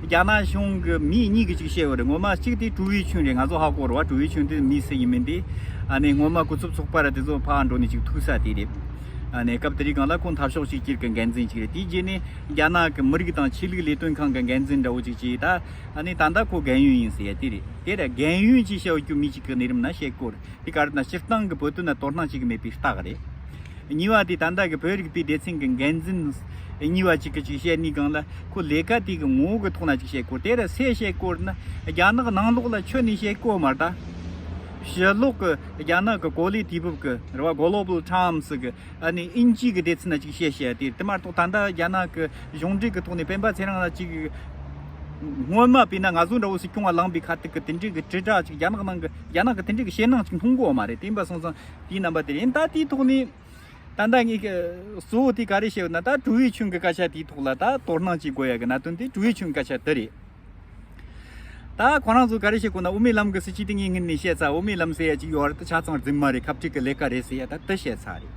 རྒྱ་ནག་གཞུང་གི་མི་གཉིས་ཀྱིས་ཅིག་བཤད་ཡོད་རེད། ངོ་མ་གཅིག་དེ་ཀྲུའུ་ཝེ་ཆུན་རེད། ང་ཚོ་ཧ་གོ་རེད་བ། ཀྲུའུ་ཝེ་ཆུན་དེ་མི་སུ་ཡིན་མིན་དེ། ཨ་ནི་སྔོན་མ་སྐུ་ཚབ་ཚོགས་པ་ར་དེ་ཚོ་ཕར་འགྲོ་ནི་ཅིག་ཐུག་ས་དེ་རེད། ཨ་ནི་སྐབས་དེ་རིང་སྒང་ལ་ཁོང་འཐབ་ཕྱོགས་གཅིག་གྱུར་གྱི་འགན་འཛིན་ཅིག་རེད། དེའི་རྗེས་ནས་རྒྱ་ནག་གི་མི་རིགས་དང་ཆོས་ལུགས་ལས་དོན་ཁང་གི་འགན་འཛིན་འདྲ་བོ་ཅིག་བྱས། ད་ཨ་ནི་ད་ལྟ་ཁོ་རྒན་ཡོལ་ཡིན་ཟེར་ཡ་དེ་རེད། དེ་ར་རྒན་ཡོལ་ཅིག་བཤད་རྒྱུ་མི་ཅིག་གི་གནས་རིམ་ན་བཤད་སྐོར་དེ་ག་རེ་ན་སྤྱིར་བཏང་གི་བོད་དོན་ན་དོ་སྣང་ཅིག་མེད་པའི་རྟགས་རེད། གཉིས་པ་དེ་ད་ལྟ་གི་བོད་རིག་པའི་སྡེ་ཚན་གི་འགན་འཛིན་གཉིས་པ་ཅིག་གིས་ཅིག་བཤད་ནི་སྒང་ལ་ཁོ་ལས་ཀ་དེ་གི་ངོ་བོ་གི་ཐོག་ན་ཅིག་བཤད་སྐོར། དེ་ར་སུས་བཤད་སྐོར་ན་རྒྱ་ནག་ནང་ལོགས་ལ་ཁྱོན་ནས་བཤད་སྐོར་མ་རེད་ད། ཕྱི་ལོགས་གི་རྒྱ་ནག་གི་གོ་ལའི་དུས་བབ་གི་རེད་བ། Global Times གི་ཨ་ནི་དབྱིན་ཇི་གི་སྡེ་ཚན་ན་ཅིག་བཤད་བཤད་དེ། དེ་མ་གཏོགས་ད་ལྟ་རྒྱ་ནག་གི་གཞུང་འབྲེལ་གི་ཐོག་ནས་སྤེན་པ་ཚེ་རིང་ལ་ཅིག་སྔོན་མ་དཔེར་ན་ང་ཚོ་འདྲ་བོ་སྲིད་སྐྱོང་བ་ལངས་པའི་ཁ་ཐུག་གི་དེ་འདྲའི་གི་དྲིལ་བསྒྲགས་ཅིག་རྒྱ་ནག་ནང་གི་རྒྱ་ནག་གི་དེ་འདྲའི་གི་ཞེད་སྣང་ཅིག་མཐོང་གི་ཡོད་མ་རེད། དེ་ཡིན་པ་སོང་ཙང་དེའི་རྣམ་པ་དེ་རེད། ད་དེའི་ཐོག་ནས་ད་ལྟ་ངས་གི་གཙོ་བོ་དེ་ག་རེ་བཤད་ཡོད་ན། ད་ཀྲུའུ་ཝེ་ཆུན་གི་སྐད་ཆ་དེའི་ཐོག་ལ་ད་དོ་སྣང་བྱེད་དགོས་ཡ་གི་གནད་དོན་དེ་ཀྲུའུ་ཝེ་ཆུན་གི་སྐད་ཆ་དེ་རེད། ད་ཁོ་རང་ཚོ་ག་རེ་བཤད་གོ་ན། དབུ་མའི་ལམ་གི་སྲིད་ཇུས་དེ་ངས་སྔོན་ནས་བཤད་ཚར། དབུ་མའི་ལམ་ཟེར་ཡ་ཅིག་ཡོད་རེད། ད་ཆ་ཚང་རྫུན་མ་རེད། ཁ་བྲལ་གི་ལས་ཀ་རེད་ཟེར་ཡ་ད་དེ་བཤད་ཚར་རེད།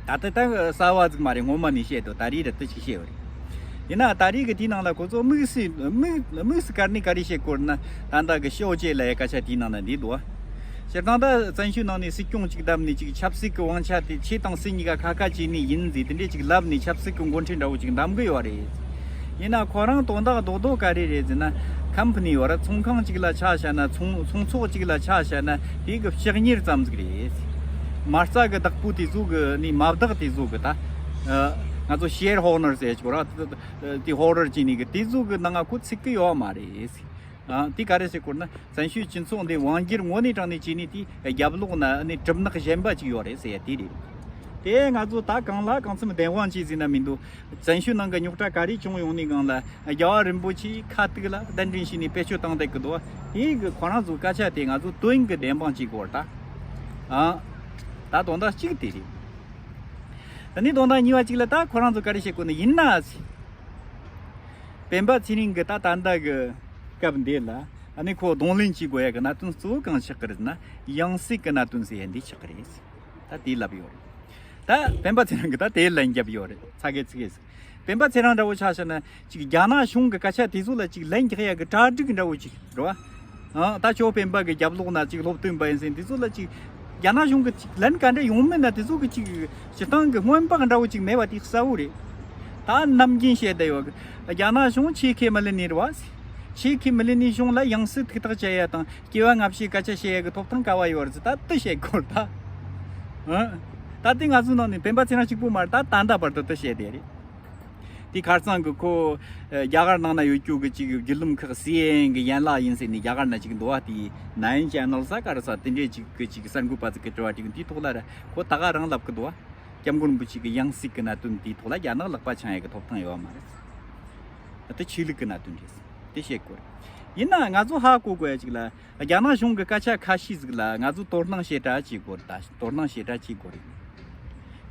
ད་ལྟ་ད་གསར་བ་ཟིག་མ་རེད། སྔོན་མ་ནས་བཤད་དོ། ད་རེས་ར་དེ་ཅིག་བཤད་པ་རེད། ཡིན་ན་ད་རེས་གི་དེའི་ནང་ལ་ཁོ་ཚོ་དམིགས་སུ་དམིགས་དམིགས་སུ་བཀར་ནས་ག་རེ་བཤད་གོ་ན། ད་ལྟ་གི་ཤའོ་ཅེ་ལབ་ཡ་སྐད་ཆ་དེའི་ནང་ན་འདི་འདུག་བ། སྤྱིར་བཏང་ད་བཙན་བྱོལ་ནང་ནས་སྲིད་སྐྱོང་ཅིག་བདམས་ནས་ཅིག་ཆབ་སྲིད་ཀྱི་དབང་ཆ་དེ་ཁྱེད་དང་སུ་གཉིས་ཀ་ཁ་ཁ་བྱས་ནས་ཡིན་ཟེར་དེ་འདྲས་ཅིག་ལབ་ནས་ཆབ་སྲིད་ཀྱི་འགོ་ཁྲིད་འདྲ་བོ་ཅིག་འདེམས་གི་ཡོད་རེད། ཡིན་ན་ཁོ་རང་དོན་དག་རྡོག་རྡོག་ག་རེ་རེད་ཟེར་ན། ཁམ་ཕ་ནི་ཡོད་ར། ཚོང་ཁང་གཅིག་ལ་ཆ་བཞག་ན། ཚོང་ཚོང་ཚོགས་གཅིག་ལ་ཆ་བཞག་ན་དེ་གི་ལྕགས་གཉེར་ཙམ་ཟིག་རེད། མ་རྩ་གི་བདག་པོ་དེ་ཚོ་གི་ནི་མ་བདག་དེ་ཚོ་གི་ད། ཨ། ང་ཚོ་ཤེར་ཧོལ་ཌར་ཟེར་གྱི་ཡོད་ར། དེ་ཧོལ་ཌར་བྱས་ནི་གི་དེ་ཚོ་གི་ནང་ང་ཁོ་ཚུད་གི་ཡོད་མ་རེད། ཨ། དེ་ག་རེ་ཟེར་དགོས་ན། བཙན་བྱོལ་སྤྱི་ཚོགས་འདི་དབང་སྒྱུར་དངོས་གནས་དྲང་གནས་བྱས་ནས་དེ་རྒྱབ་ལོགས་ན་ནི་གྲིབ་ནག་གཞན་པ་ཅིག་ཡོད་རེད་ཟེར་ཡ་དེ་རེད། དེ་ང་ཚོ་ད་གང་ལ་གང་འཚམ་བདེན་དཔང་བྱས་ཟིན་ན་མི་འདུག་བཙན་བྱོལ་ནང་གི་རྙོག་དྲ་ག་རེ་བྱུང་ཡོང་ནས་གང་ལ་རྒྱལ་བ་རིན་པོ་ཆེ་ཁ་ཐུག་ལ་གདན་འདྲེན་བྱས་ནས་བེད་སྤྱོད་བཏང་བསྡད་ཀྱི་འདུག་དེ་གི་ཁོ་རང་ཚོའི་སྐད་ཆ་དེ་ང་ཚོ་དོན་གྱི་བདེན་དཔང་བྱེད་དགོས་རེད་ད། ཨ། ད་དོན་དག་གཅིག་དེ་རེད། ད་ནི་དོན་དག་གཉིས་པ་གཅིག་ལ་ད་ཁོ་རང་ཚོ་ག་རེ་བཤད་དགོས་ན། ཡིན་ན་ཟེར། སྤེན་པ་ཚེ་རིང་གི་ད་ད་ལྟ་གི་སྐབས་འདི་ལ་ཨ་ནི་ཁོ་གདོང་ལེན་བྱེད་དགོས་ཡ་གི་གནད་དོན་གཙོ་བོ་གང་ཆགས་ཀྱི་རེད་ན། ཡང་སྲིད་ཀྱི་གནད་དོན་ཟེར་ཡ་འདི་ཆགས་ཀྱི་རེད། ད་དེ་ལབ་ཡོད་རེད། ད་སྤེན་པ་ཚེ་རིང་གི་ད་དེ་ལན་རྒྱབ་ཡོད་རེད། ཚ་གེ་ཚི་གེ་ཟེར། སྤེན་པ་ཚེ་རིང་འདྲ་བོ་ཆ་བཞག་ན་ཅིག་རྒྱ་ནག་གཞུང་གི་སྐད་ཆ་དེ་ཚོ་ལ་ཅིག་ལན་རྒྱག་ཡ་གི་གྲ་སྒྲིག་འདྲ་བོ་ཅིག་རེད་བ། ཨ། ད་ཁྱོད་སྤེན་པ་གི་རྒྱབ་ལོགས་ན་ཅིག་སློབ་སྟོན་པ་ཡིན་ཟེར་དེ་ཚོ་ལ་ཅིག་རྒྱ་ནག་གཞུང་གི་ཅིག་ལན་ག་འདྲ་ཡོང་མིན་ན། དེ་ཚོ་གི་ཅིག་སྤྱི་བཏང་གི་སྔོན་དཔག་འདྲ་བོ་ཅིག་མེད་པ་དེ་གསལ་བོ་རེད། ད་ནམ་རྒྱུན་བཤད་བསྡད་ཡོད་གི། རྒྱ་ནག་གཞུང་ཆེས་ཁས་མི་ལེན་ནི་རེད་བ། ཆེས་ཁས་མི་ལེན་ནི་གཞུང་ལ་ཡང་སྲིད་ཐུགས་ཐག་བཅད་ཡ་དང་སྐྱེ་བ་སྔ་ཕྱིའི་སྐད་ཆ་བཤད་ཡ་གི་ཐོབ་ཐང་ག་བ་ཡོད་རེད་ཟེར། ད་དེ་བཤད་དགོས་རེད་ད། ཨ། ད་དེ་ང་ཚོའི་ནང་ནས་སྤེན་པ་ཚེ་རིང་གཅིག་པོ་མ་རེད། ད་ད་ལྟ་བར་དུ་དེ་བཤད་བསྡད་རེད། དེ་ཁ་རྩང་གི་ཁོ། ཨ། རྒྱ་གར་ནང་ན་ཡོད་རྒྱུ་གི་ཅིག་བརྒྱུད་ལམ་ཁག་སི་ཨེན་ཨེན་གི་ཡན་ལག་ཡིན་ཟེར་ནས་རྒྱ་གར་ན་ཅིག་འདུག་བ། དེ་ནན་ཅན་ནལ་ས་ག་རེ་ས་དེ་འདྲས་ཅིག་གི་ཅིག་གསར་འགོད་པ་ཚོ་གི་དྲི་བ་དྲིས་གི། དེའི་ཐོག་ལ་ར་ཁོ་ད་ག་རང་ལབ་གི་འདུག་བ། སྐྱབས་མགོན་རིན་པོ་ཆེ་གི་ཡང་སྲིད་གི་གནད་དོན་དེའི་ཐོག་ལ་རྒྱ་ནག་ལག་པ་འཆང་ཡ་གི་ཐོབ་ཐང་ཡོད་མ་རེད། དེ་ཆོས་ལུགས་གི་གནད་དོན་རེད། དེ་བཤད་དགོས་རེད། ཡིན་ན་ང་ཚོ་ཧ་གོ་དགོས་ཡ་ཅིག་ལ། རྒྱ་ནག་གཞུང་གི་སྐད་ཆ་ཁ་ཤས་ཟིག་ལ་ང་ཚོ་དོ་སྣང་ཞེ་དྲག་བྱེད་དགོས་རེད། ད་དོ་སྣང་ཞེ་དྲག་བྱེད་དགོས་རེད།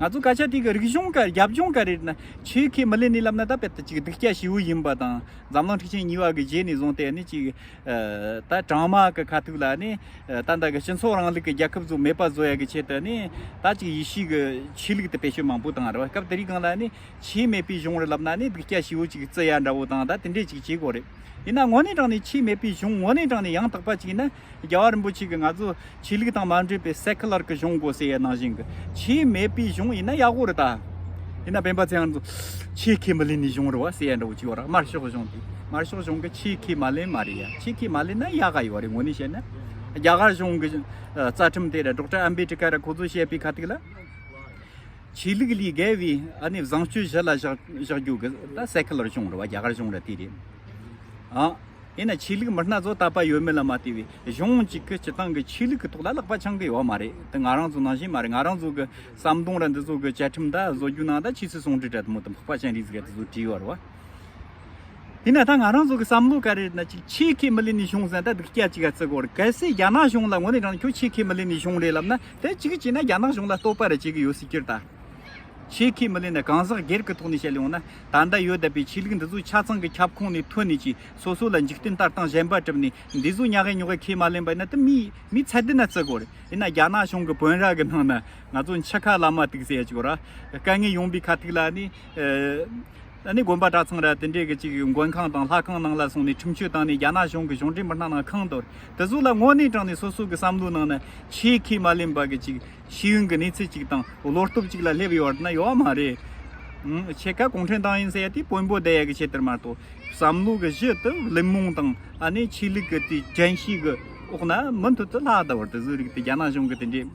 ང་ཚོ་སྐད་ཆ་དེ་གི་རིག་གཞུང་ག་རྒྱབ་ལྗོངས་ག་རེ་རེད་ན། ཆོས་ཁས་མི་ལེན་ནི་ལབ་ན་ད་དཔེ་ད་ཅིག་སྡུག་ཅག་ཞེ་བོ་ཡིན་པ་དང་། འཛམ་གླིང་འཁྲུག་ཆེན་གཉིས་པ་གི་རྗེས་ནས་བཟུང་སྟེ་ནི་ཅིག་ཨ། ད་གྲང་མ་གི་ཁ་ཐུག་ལ་ནི། ཨ། ད་ལྟ་གི་སྤྱི་ཚོགས་རིང་ལུགས་ཀྱི་རྒྱལ་ཁབ་ཚོ་མེད་པ་བཟོ་ཡ་གི་ཆེད་དུ་ནི། ད་ཅིག་ཡེ་ཤུ་གི་ཆོས་ལུགས་དེ་བེད་སྤྱོད་མང་པོ་བཏང་རེད་བ། སྐབས་དེ་རིང་སྒང་ལ་ནི་ཆོས་མེད་པའི་གཞུང་རེད་ལབ་ན་ནི་སྡུག་ཅག་ཞེ་བོ་ཅིག་བརྩི་ཡ་འདྲ་བོ་དང་། ད་དེ་འདྲས་ཅིག་བྱེད་དགོས་རེད། ཡིན་ན་དངོས་གནས་དྲང་ནས་ཆོས་མེད་པའི་གཞུང་དངོས་གནས་དྲང་ནས་ཡང་དག་པ་ཅིག་ཡིན་ན། རྒྱལ་བ་རིན་པོ་ཆེ་གིས་ང་ཚོ་ཆོས་ལུགས་དང་མ་འདྲེས་པའི་སེ་ཁུ་ལར་གྱི་གཞུང་དགོས་ཟེར་ཡ་ནང་བཞིན་གྱི། ཆོས་མེད་པའི་གཞུང་ཡིན་ན་ཡག་པོ་རེད་ད། ཡིན་ན་སྤེན་པ་ཚེ་རིང་ཚོ་ཆོས་ཁས་མི་ལེན་ནི་གཞུང་རེད་བ་ཟེར་ཡ་འདྲ་བོ་ཅིག་ཡོད་ར། དམར་ཤོག་གཞུང་དེ། དམར་ཤོག་གཞུང་གི་ཆོས་ཁས་མ་ལེན་མ་རེད་ཡ། ཆོས་ཁས་མ་ལེན་ན་ཡག་ག་ཡོད་རེད། དངོས་གནས་བཤད་ན། རྒྱ་གར་གཞུང་གི་རྩ་ཁྲིམས་དེ་ར་ཌོག་ཊར་ཨམ་བེ་ཏྲི་ཀར་ར་ཁོ་ཚོས་བཤད་པའི་ཁ་ཐུག་ལ། ཆོས་ལུགས་ལས་བརྒལ་བའི་ཨ་ནི་བཟང་སྤྱོད་གཞི་ལ་བཞག་བཞག་རྒྱུ་གི་ད་སེ་ཁུ་ལར་གཞུང་རེད་བ། རྒྱ་གར་གཞུང་ར་དེ་རེད། ཨ། ཡིན་ན་ཆོས་ལུགས་མི་སྣ་ཚོ་དད་པ་ཡོད་མེད་ལ་མ་ལྟོས་པའི་གཞུང་གཅིག་གི་སྤྱི་བཏང་གི་ཆོས་ལུགས་ཀྱི་ཐོག་ལ་ལག་པ་འཆང་གི་ཡོད་མ་རེད། དེ་ང་རང་ཚོ་ནང་བཞིན་མ་རེད། ང་རང་ཚོ་གི་ཟམ་གདོང་ར་འདི་ཚོ་གི་བཅའ་ཁྲིམས་ད་བཟོ་རྒྱུ་ནང་ད་ཆོས་སྲིད་ཟུང་འབྲེལ་འདྲ་དེ་མོ་དང་འཕགས་པ་སྤྱན་རས་གཟིགས་དེ་ཚོ་བྲིས་ཡོད་རེད་བ། ཡིན་ན་ད་ང་རང་ཚོ་གི་བསམ་བློ་ག་རེ་རེད་ན། ཅིག་ཆོས་ཁས་མི་ལེན་ནི་གཞུང་ཟེར་ད་སྡུག་ཅག་ཅིག་ག་བརྩི་དགོས་རེད། གལ་སྲིད་རྒྱ་ནག་གཞུང་ལ་དངོས་གནས་དྲང་ཁྱོད་ཆོས་ཁས་མི་ལེན་ནི་གཞུང་རེད་ལབ་ན། དེ་གཅིག་བྱས་ན་རྒྱ་ནག་གཞུང་ལ་བསྟོད་པ་རེ་བྱེད་གི་ཡོད་སྲིད་ཀྱི་རེད་ད། ཆོས་ཁས་མི་ལེན་ན་གང་ཟག་སྒེར་གྱི་ཐོག་ནས་བཤད་ཡོང་ན། ད་ལྟ་ཡོད་བསྡད་པའི་ཆོས་ལུགས་འདི་ཚོ་ཆ་ཚང་གི་ཁྱབ་ཁོངས་ནས་ཐོན་ནས་ཅིག་སོ་སོ་ལ་འཇིག་རྟེན་ལྟ་སྟངས་གཞན་པ་གྲུབ་ནས་འདི་ཚོ་ཉག་གེ་ཉོག་གེ་ཁས་མ་ལེན་པ་ཡིན་ན། དེ་མིའི་མིའི་ཚད་ལྡན་ན་བརྩི་དགོས་རེད། ཡིན་ན་རྒྱ་ནག་གཞུང་གི་བོན་ར་གི་ནང་ན་ང་ཚོ་འཆི་ཁ་བླ་མ་ཐུག་ཟེར་ཡ་ཅིག་ཡོད་ར། དཀའ་ངལ་ཡོང་པའི་ཁ་ཐུག་ལ་ནི། ཨ་ནི་དགོན་པ་གྲྭ་ཚང་ར་དེ་འདྲས་གི་ཅིག་མགོན་ཁང་དང་ལྷ་ཁང་ནང་ལ་སོང་ནས་ཁྲིམས་གཅོད་བཏང་ནས་རྒྱ་ནག་གཞུང་གི་གཞུང་འབྲེལ་མི་སྣ་ནང་ཁང་དོར། དེ་ཚོ་ལ་དངོས་གནས་དྲང་ནས་སོ་སོ་གི་བསམ་བློའི་ནང་ན་ཆོས་ཁས་མ་ལེན་པ་གི་ཅིག་ཤེས་ཡོན་གི་གནས་ཚུལ་ཅིག་དང་བློ་སྟོབས་ཅིག་ལ་སླེབས་ཡོད་ན་ཡོད་མ་རེད། ཨང་། ཕྱེད་ཀ་གུང་ཁྲན་ཏང་ཡིན་ཟེར་ཡ་དེ་དཔོན་པོ་བསྡད་ཡ་གི་ཆེད་དུ་མ་གཏོགས། བསམ་བློ་གི་གཞི་དེ་གླེང་སློང་དང་ཨ་ནི་ཆོས་ལུགས་གི་དེ་དྲན་ཤེས་གི་འོག་ན་མུ་མཐུད་དུ་ལྷག་བསྡད་པར། དེ་ཚོའི་རིགས་དེ་རྒྱ་ནག་གཞུང་གི་དེ་འདྲས།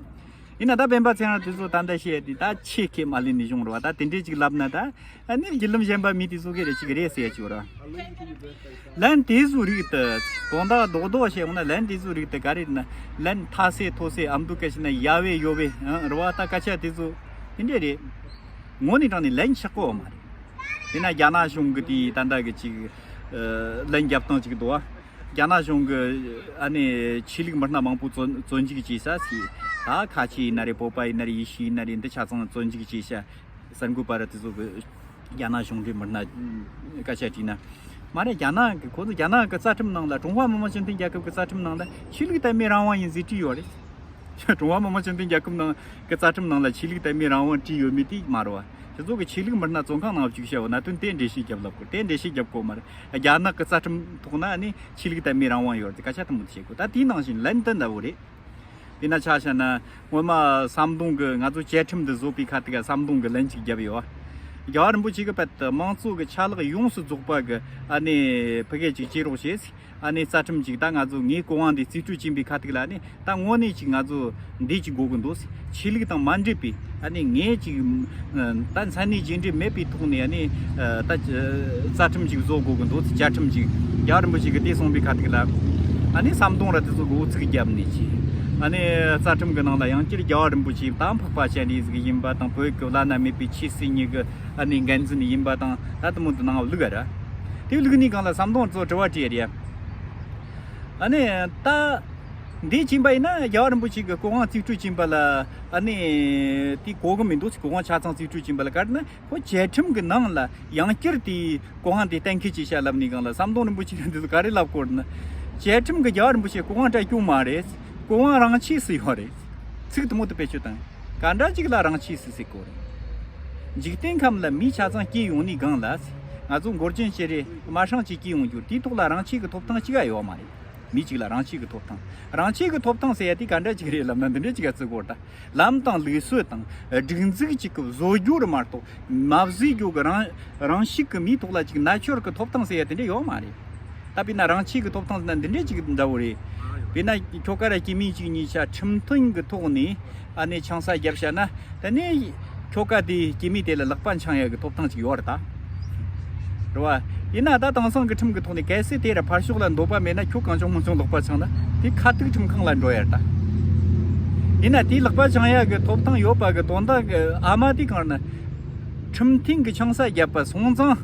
ཡིན་ན་ད་སྤེན་པ་ཚེ་རིང་དེ་ཚོ་ད་ལྟ་བཤད་དེ་ད་ཆོས་ཁས་མ་ལེན་ནི་གཞུང་རེད་བ། ད་དེ་འདྲས་ཅིག་ལབ་ན་ད་ཨ་ནི་བརྒྱུད་ལམ་གཞན་པ་མི་དེ་ཚོ་གི་རེ་ཅིག་རེད་ཟེར་ཡ་ཅིག་ཡོད་ར། ལན་དེ་ཚོའི་རིགས་དེ་དོན་དག་རྡོག་རྡོག་བཤད་ཡོང་ན། ལན་དེ་ཚོའི་རིགས་དེ་ག་རེ་རེད་ན། ལན་མཐའ་སེ་མཐོ་སེ་ཨ་མདོ་སྐད་ཆ་ན་ཡ་བེ་ཡོ་བེ་ཨ་རེད་བ། ད་སྐད་ཆ་དེ་ཚོ་དེ་འདྲས་རེད། དངོས་གནས་དྲང་ནས་ལན་ཆགས་ཀྱི་ཡོད་མ་རེད། དེ་ན་རྒྱ་ནག་གཞུང་གི་དེ་ད་ལྟ་གི་ཅིག་ཨ་ལན་རྒྱབ་སྟངས་ཅིག་འདུག་བ། རྒྱ་ནག་གཞུང་གི་ཨ་ནི་ཆོས་ལུགས་མི་སྣ་མང་པོ་བཙོན་བཙོན་འཇུག་བྱས་ས་ཟེར། ད་ཁ་ཆེ་ཡིན་ན་རེད། བོད་པ་ཡིན་ན་རེད། ཡེ་ཤུ་ཡིན་ན་རེད། འདི་ཆ་ཚང་བཙོན་འཇུག་བྱས་ས། གསར་འགོད་པ་ར་དེ་ཚོ་གི་རྒྱ་ནག་གཞུང་འབྲེལ་མི་སྣ་སྐད་ཆ་དྲིས་ན། མ་རེད། རྒྱ་ནག་གི་ཁོ་ཚོ་རྒྱ་ནག་གི་རྩ་ཁྲིམས་ནང་ལ། ཀྲུང་ཧྭ་མི་དམངས་སྤྱི་མཐུན་རྒྱལ་ཁབ་གི་རྩ་ཁྲིམས་ནང་ལ་ཆོས་ལུགས་དད་མོས་རང་དབང་ཡིན་ཟེར་བྲིས་ཡོད་རེད། ཀྲུང་ཧྭ་མི་དམངས་སྤྱི་མཐུན་རྒྱལ་ཁབ་ནང་གི་རྩ་ཁྲིམས་ནང་ལ་ཆོས་ལུགས་དད་མོས་རང་དབང་བྲིས་ཡོད་མེད་དེ་མ་རེད་བ། དེ་ཚོ་གི་ཆོས་ལུགས་མི་སྣ་བཙོན་ཁང་ནང་བཅུག་བྱ་བ་གནད་དོན་དེ་འགྲེལ་བཤད་རྒྱབ་ལབ་དགོས། དེ་འགྲེལ་བཤད་རྒྱབ་དགོས་མ་རེད། རྒྱ་ནག་གི་རྩ་ཁྲིམས་ཐོག་ན་ནི་ཆོས་ལུགས་དད་མོས་རང་དབང་ཡོད་རེད། སྐད་ཆ་དེ་མོ་དེ་བཤད་དགོས། ད་དེའི་ནང་བཞིན་ལན་དེ་འདྲ་བོ་རེད། དེ་ན་ཆ་བཞག་ན་སྔོན་མ་ཟམ་གདོང་གི་ང་ཚོ་བཅའ་ཁྲིམས་འདི་བཟོ་པའི་ཁ་ཐུག་ག་ཟམ་གདོང་གི་ལན་ཅིག་བརྒྱབ་ཡོད། རྒྱལ་བ་རིན་པོ་ཆེ་གི་བར་དུ་དམངས་གཙོ་གི་ཆ་ལག་ཡོངས་སུ་རྫོགས་པ་གི་ཨ་ནི་ཕ་གི་ཅིག་བྱེད་རོགས་བྱེད། ཨ་ནི་རྩ་ཁྲིམས་ཅིག་ད་ང་ཚོ་ངའི་སྐུ་དབང་འདི་རྩིས་སྤྲོད་བྱིན་པའི་ཁ་ཐུག་ལ་ནི་ད་དངོས་གནས་ཅིག་ང་ཚོ་འདི་ཅིག་དགོས་ཀྱི་འདུག། ཆོས་ལུགས་དང་མ་འདྲེས་པའི་ཨ་ནི་ངས་ཅིག་ད་མཚན་གནས་རྗེས་འབྲེལ་མེད་པའི་ཐོག་ནས་ཨ་ནི་ད་རྩ་ཁྲིམས་ཅིག་བཟོ་དགོས་ཀྱི་འདུག། བཅའ་ཁྲིམས་ཅིག་རྒྱལ་བ་རིན་པོ་ཆེ་གིས་དེ་གསུངས་པའི་ཁ་ཐུག་ལ་ཨ་ནི་ཟམ་གདོང་ར་དེ་ཚོ་གིས་འུ་ཚུགས་བརྒྱབ་ནས་ཅིག་ཨ་ནི་རྩ་ཁྲིམས་ཀྱི་ནང་ལ་ཡང་བསྐྱར་རྒྱལ་བ་རིན་པོ་ཆེ་ད་འཕགས་པ་སྤྱན་རས་གཟིགས་ཡིན་པ་དང་བོད་ཀྱི་བླ་ན་མེད་པའི་ཆོས་སྲིད་གཉིས་ཀྱི་ཨ་ནི་འགན་འཛིན་ཡིན་པ་དང་ད་དེ་མོ་འདི་ནང་བླུགས་ཨ་ར། དེ་བླུགས་ནས་གང་ལ་ཟམ་གདོང་ཚོ་དྲི་བ་དྲིས་ཡ་རེད། ཨ་ནི་ད་འདི་ཕྱིན་པ་ཡིན་ན་རྒྱལ་བ་རིན་པོ་ཆེ་གི་སྐུ་དབང་རྩིས་སྤྲོད་ཕྱིན་པ་ལ་ཨ་ནི་དེ་གོ་གི་མི་འདུག། སྐུ་དབང་ཆ་ཚང་རྩིས་སྤྲོད་ཕྱིན་པ་ལ་ག་རེ་ན་ཁོ་བཅའ་ཁྲིམས་ཀྱི་ནང་ལ་ཡང་བསྐྱར་དེ་སྐུ་དབང་དེ་གཏན་འཁེལ་བྱས་ཤག་ལབ་ནས་གང་ལ་ཟམ་གདོང་རིན་པོ་ཆེ་གིས་འདི་ཚོ་ག་རེ་ལབ་སྐོར་ན། བཅའ་ཁྲིམས་ཀྱི་རྒྱལ་བ་རིན་པོ་ཆེ་སྐུ་དབང་སྤྲད་རྒྱུ་མ་རེད། སྐུ་དབང་རང་ཆས་སུ་ཡོད་རེད། ཚིག་དེ་མོ་དེ་བེད་སྤྱོད་བཏང་། ག་འདྲ་ཅིག་ལ་རང་ཆས་སུ་ཟེར་གོ་རེད། འཇིག་རྟེན་ཁམས་ལ་མི་ཆ་ཚང་སྐྱེས་ཡོང་ནས་གང་ལ། ང་ཚོ་འགོར་ཅན་ཅིག་རེད། དམའ་ཧྲང་ཅིག་སྐྱེས་ཡོང་རྒྱུ་དེའི་ཐོག་ལ་རང་ཆས་ཀྱི་ཐོབ་ཐང་གཅིག་ཡ་ཡོད་མ་རེད། མི་གཅིག་ལ་རང་ཆས་ཀྱི་ཐོབ་ཐང་། རང་ཆས་ཀྱི་ཐོབ་ཐང་ཟེར་ཡ་དེ་ག་འདྲ་ཅིག་རེད་ལབ་ན་འདི་འདྲ་ཅིག་ཡ་བརྩི་དགོས་རེད་ད། ལམ་དང་ལུགས་སྲོལ་དང་སྒྲིག་འཛུགས་ཅིག་གི་བཟོ་རྒྱུ་རེད་མ་གཏོགས་མ་བཟོས་རྒྱུ་གི་རང་རང་ཤུགས་ཀྱི་མིའི་ཐོག་ལ་ཅིག་གནས་འཁོར་གྱི་ཐོབ་ཐང་ཟེར་ཡ་དེ་འདྲ་ཡོད་མ་རེད། ད་དཔེར་ན་རང་ཆས་ཀྱི་ཐོབ་ཐང་ཟེར་ན་འདི་འདྲས་ཅིག་འདྲ་བོ་རེད། དཔེར་ན་ཁྱོ་ག་ར་སྐྱེ་དམན་གཅིག་གཉིས་ཆ་ཁྲིམས་མཐུན་གྱི་ཐོག་ནས་ཨ་ནི་ཆང་ས་བརྒྱབ་བཞག་ན་དེ་ནས་ཁྱོ་ག་དེ་སྐྱེ་དམན་དེ་ལ་ལག་པ་འཆང་ཡ་གི་ཐོབ་ཐང་ཅིག་ཡོད་རེད་ད། རེད་བ། ཡིན་ན་ད་དེང་སང་གི་ཁྲིམས་ཀྱི་ཐོག་ནས་གལ་སྲིད་དེ་ར་ཕར་ཕྱོགས་ལ་འདོད་པ་མེད་ན་ཁྱོད་གང་བྱུང་མང་བྱུང་ལག་པ་འཆང་ན་དེ་ཁ་ཐུག་ཁྲིམས་ཁང་ལ་འགྲོ་ཡ་རེད་ད། ཡིན་ན་དེའི་ལག་པ་འཆང་ཡ་གི་ཐོབ་ཐང་ཡོད་པ་གི་དོན་དག་གི་ཨ་མ་དེ་གང་ན། ཁྲིམས་མཐུན་གྱི་ཆང་ས་བརྒྱབ་པ་སོང་ཙང་།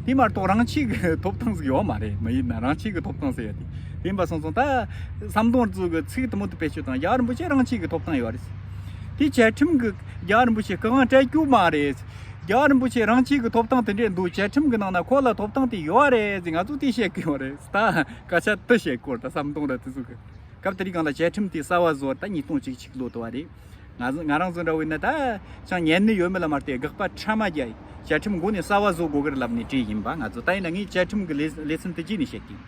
དེ་མ་གཏོགས་རང་ཆས་ཀྱི་ཐོབ་ཐང་ཟིག་ཡོད་མ་རེད། མ་ཡིན་ན་རང་ཆས་ཀྱི་ཐོབ་ཐང་ཟེར་ཡ་དེ། དེ་ཡིན་པ་སོང་ཙང་ད། ཟམ་གདོང་ཚོ་གི་ཚིག་དེ་མོ་དེ་བེད་སྤྱོད་བཏང་རྒྱལ་བ་རིན་པོ་ཆེ་རང་ཆས་ཀྱི་ཐོབ་ཐང་ཡོད་རེད། དེ་བཅའ་ཁྲིམས་ཀྱི་རྒྱལ་བ་རིན་པོ་ཆེ་སྐུ་དབང་སྤྲད་རྒྱུ་མ་རེད། རྒྱལ་བ་རིན་པོ་ཆེ་རང་ཆས་ཀྱི་ཐོབ་ཐང་དེ་འདྲས་འདུག། བཅའ་ཁྲིམས་ཀྱི་ནང་ན་ཁོ་ལ་ཐོབ་ཐང་དེ་ཡོད་རེད་ཟེར་ང་ཚོ་དེ་བཤད་ཀྱི་ཡོད་རེད། ད་སྐད་ཆ་དེ་བཤད་དགོས་རེད། ད་ཟམ་གདོང་ར་དེ་ཚོ་གི། སྐབས་དེ་རིང་གང་ལ་བཅའ་ཁྲིམས་དེ་གསར་བ་བཟོ་བར་ད་ཉིས་སྟོང་བཅུ་གཅིག་ལོ་དུ་བ་རེད། ང་ང་རང་ཚོ་འདྲ་བོ་ཡིན་ན་ད་ཅང་ཉན་ནི་ཡོད་མེད་ལ་མ་ལྟོས་དགག་པ་ཕྲ་མ་རྒྱག་བཅའ་ཁྲིམས་འགོ་ནས་གསར་བ་བཟོ་དགོས་ཀྱི་རེད་ལབ་ནས་བྲིས་ཡིན་པ། ང་ཚོ་ད་ཡིན་ན་ངས་བཅའ་ཁྲིམས་ཀྱི་ལེ་ལེ་ཚན་དེ་རྗེས་ནས་བཤད་ཀྱི་ཡིན།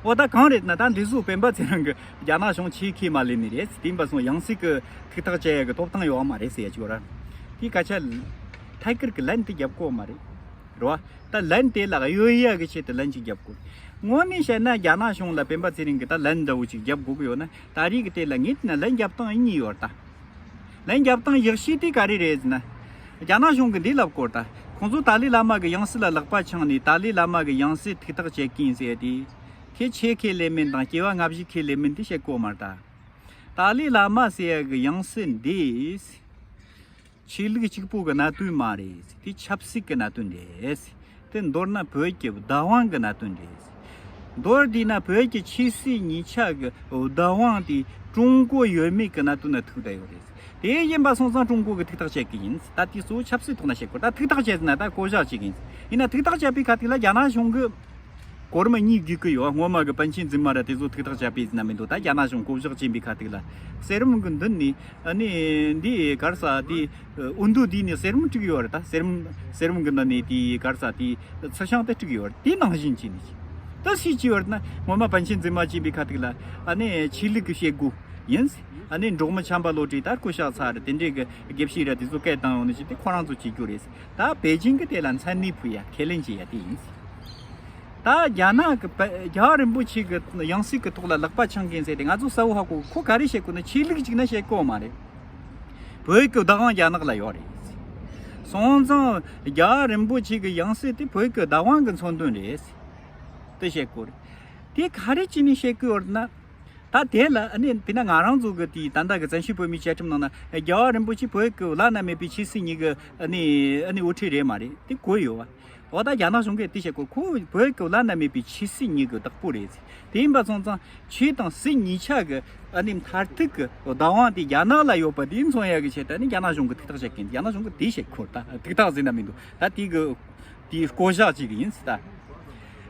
འོ་ད་གང་རེད་ན་ད་འདི་ཚོ་སྤེན་པ་ཚེ་རིང་གི་རྒྱ་ནག་གཞུང་ཆེ་ཁས་མ་ལེན་ནི་རེད། དེ་ཡིན་པ་སོང་ཡང་སྲིད་ཀྱི་ཐུགས་ཐག་བཅད་ཡ་གི་ཐོབ་ཐང་ཡོད་མ་རེད་ཟེར་ཡ་ཅིག་ཡོད་ར། དེའི་སྐད་ཆ་ཐད་ཀར་གྱི་ལན་དེ་རྒྱབ་གོ་མ་རེད། རེད་བ། ད་ལན་དེ་ལ་གཡོལ་ཡ་གི་ཆེད་དུ་ལན་ཅིག་རྒྱབ་དགོས། དངོས་གནས་བཤད་ན་རྒྱ་ནག་གཞུང་ལ་སྤེན་པ་ཚེ་རིང་གིས་ད་ལན་འདྲ་བོ་ཅིག་རྒྱབ་དགོས་ཀྱི་ཡོད་ན་ད་རེས་ཀྱི་དེ་ལ་ངས་བལྟས་ན་ལན་རྒྱབ་སྟངས་གཉིས་ཡོད་ད། ལན་རྒྱབ་སྟངས་ཡག་ཤོས་དེ་ག་རེ་རེད་ཟེར་ན། རྒྱ་ནག་གཞུང་གིས་འདི་ལབ་སྐོར་ད། ཁོང་ཚོ་ཏཱ་ལའི་བླ་མ་གི་ཡང་སྲིད་ལ་ལག་པ་འཆང་ནས་ཏཱ་ལའི་བླ་མ་གི་ཡང་སྲིད་ཐུགས་ཐག་བཅད་ཀྱིན་ཟེར་ཏེ། ཁྱེད་ཆོས་ཁས་ལེན་མིན་དང་སྐྱེ་བ་སྔ་ཕྱི་ཁས་ལེན་མིན་དེ་བཤད་གོ་མ་རེད་ད། ཏཱ་ལའི་བླ་མ་ཟེར་ཡ་གི་ཡང་སྲིད་འདི། ཆོས་ལུགས་གཅིག་པོ་གི་གནད་དོན་མ་རེད། དེ་ཆབ་སྲིད་ཀྱི་གནད་དོན་རེད། དེ་མདོར་ན་བོད་ཀྱི་བདག་དབང་གི་གནད་དོན་རེད། མདོར་བསྡུས་ན་བོད་ཀྱི་ཆོས་སྲིད་གཉིས་ཆ་གི་བདག་དབང་དེ་ཀྲུང་གོ་ཡོད་མེད་ཀྱི་གནད་དོན་ལ་ཐུག་བསྡད་ཡོད་རེད། དེ་ཡིན་པ་སོང་ཙང་ཀྲུང་གོ་གིས་ཐུགས་ཐག་བཅད་ཀྱི་ཡིན། ད་དེ་གཙོ་བོ་ཆབ་སྲིད་ཐོག་ན་བཤད་དགོས། ད་ཐུགས་ཐག་བཅད་ཟིན་ན་ད་བསྐོ་བཞག་བྱེད་ཀྱི་ཡིན། ཡིན་ན་ཐུགས་ཐག་བཅད་པའི་ཁ་ཐུག་ལ་རྒྱ་ནག་གཞུང་གིས། གོ་རིམ་གཉིས་བརྒྱུད་ཀྱི་ཡོད། སྔོན་མ་གི་པཎ་ཆེན་རྫུན་མ་ར་དེ་ཚོ་ཐུགས་ཐག་བཅད་པའི་ཟིན་ན་མི་འདུག། ད་རྒྱ་ནག་གཞུང་བསྐོ་བཞག་བྱིན་པའི་ཁ་ཐུག་ལ་གསེར་ཝང་གི་མདུན་ནས་ཨ་ནི་འདི་ག་རེ་ཟ་དེ་འོས་བསྡུ་དེ་ནས་གསེར་ཝང་བསྒྲིགས་ཡོད་རེད། ད་གསེར་ཝང་གསེར་ཝང་གི་ནང་ནས་དེ་ག་རེ་ཟ་དེ་ཚུར་བྱང་དེ་བསྒྲིགས་ཡོད་རེད། དེ་ནང་བཞིན་བྱས་ནས་ད་སུས་བྱས་ཡོད་རེད་ན། སྔོན་མ་པཎ་ཆེན་རྫུན་མ་བྱིན་པའི་ཁ་ཐུག་ལ་ཨ་ནི་ཆོས་ལུགས་ཀྱི་བྱེད་སྒོ་ཡིན། ཨ་ནི་འབྲོག་མི་ཆམ་པ་བློ་གྲོས་ད་བསྐོ་བཞག་ཚར་རེད། དེ་འདྲའི་གི་དགེ་བཤེས་ར་དེ་ཚོ་སྐད་བཏང་ཡོང་ནས་བྱས་ཏེ་ཁོ་རང་ཚོ་བྱེད་རྒྱུ་རེད། ད་པེ་ཅིང་གི་དེ་ལ་མཚན་གནས་ཕུལ་ཡ་ཁས་ལེན་བྱེད་ཡ་དེ་ཡིན། ད་རྒྱ་ནག་གི་པ་རྒྱལ་བ་རིན་པོ་ཆེ་གི་ཡང་སྲིད་ཀྱི་ཐོག་ལ་ལག་པ་འཆང་མཁན་ཟེར་ཏེ་ང་ཚོ་གསལ་བོ་ཧ་གོ། ཁོ་ག་རེ་བཤད་གོ་ན་ཆོས་ལུགས་གཅིག་ན་བཤད་གོ་མ་རེད། བོད་ཀྱི་བདག་དབང་རྒྱ་ནག་ལ་ཡོད་རེད། སོང་ཙང་རྒྱལ་བ་རིན་པོ་ཆེ་གི་ཡང་སྲིད་དེ་བོད་ཀྱི་བདག་དབང་གི་མཚོན་དོན་རེད། དེ་བཤད་གོ་རེད། དེ་ག་རེ་བྱས་ནས་བཤད་གོ་ཡོད་ན། ད་དེ་ལ་ཨ་ནི་དཔེར་ན་ང་རང་ཚོ་གི་དེའི་ད་ལྟ་གི་བཙན་བྱོལ་བོད་མིའི་བཅའ་ཁྲིམས་ནང་ན་རྒྱལ་བ་རིན་པོ་ཆེ་བོད་ཀྱི་བླ་ན་མེད་པའི་ཆོས་སྲིད་གཉིས་ཀྱི་ཨ་ནི་ཨ་ནི་དབུ་ཁྲིད་རེད་མ་རེད། དེ་གོ་ཡོད་བ། འོ་ད་རྒྱ་ནག་གཞུང་གིས་དེ་བཤད་གོ། ཁོ་བོད་ཀྱི་བླ་ན་མེད་པའི་ཆོས་སྲིད་གཉིས་ཀྱི་བདག་པོ་རེད། དེ་ཡིན་པ་སོང་ཙང་ཆོས་དང་སྲིད་གཉིས་ཆ་གི་ཨ་ནི་མཐར་ཐུག་གི་བདག་དབང་དེ་རྒྱ་ནག་ལ་ཡོད་པ་དེ་མཚོན་ཡ་གི་ཆེད་དུ་ཨ་ནི་རྒྱ་ནག་གཞུང་གིས་ཐུགས་ཐག་བཅད་གིན། རྒྱ་ནག་གཞུང་གིས་དེ་བཤད་གོ། ད་ཐུགས་ཐག་ཟིན་ན་མི་འདུག། ད་དེ་གི་དེའི་བསྐོ་བཞག་བྱེད་གི་ཡིན་ཟེར་ད།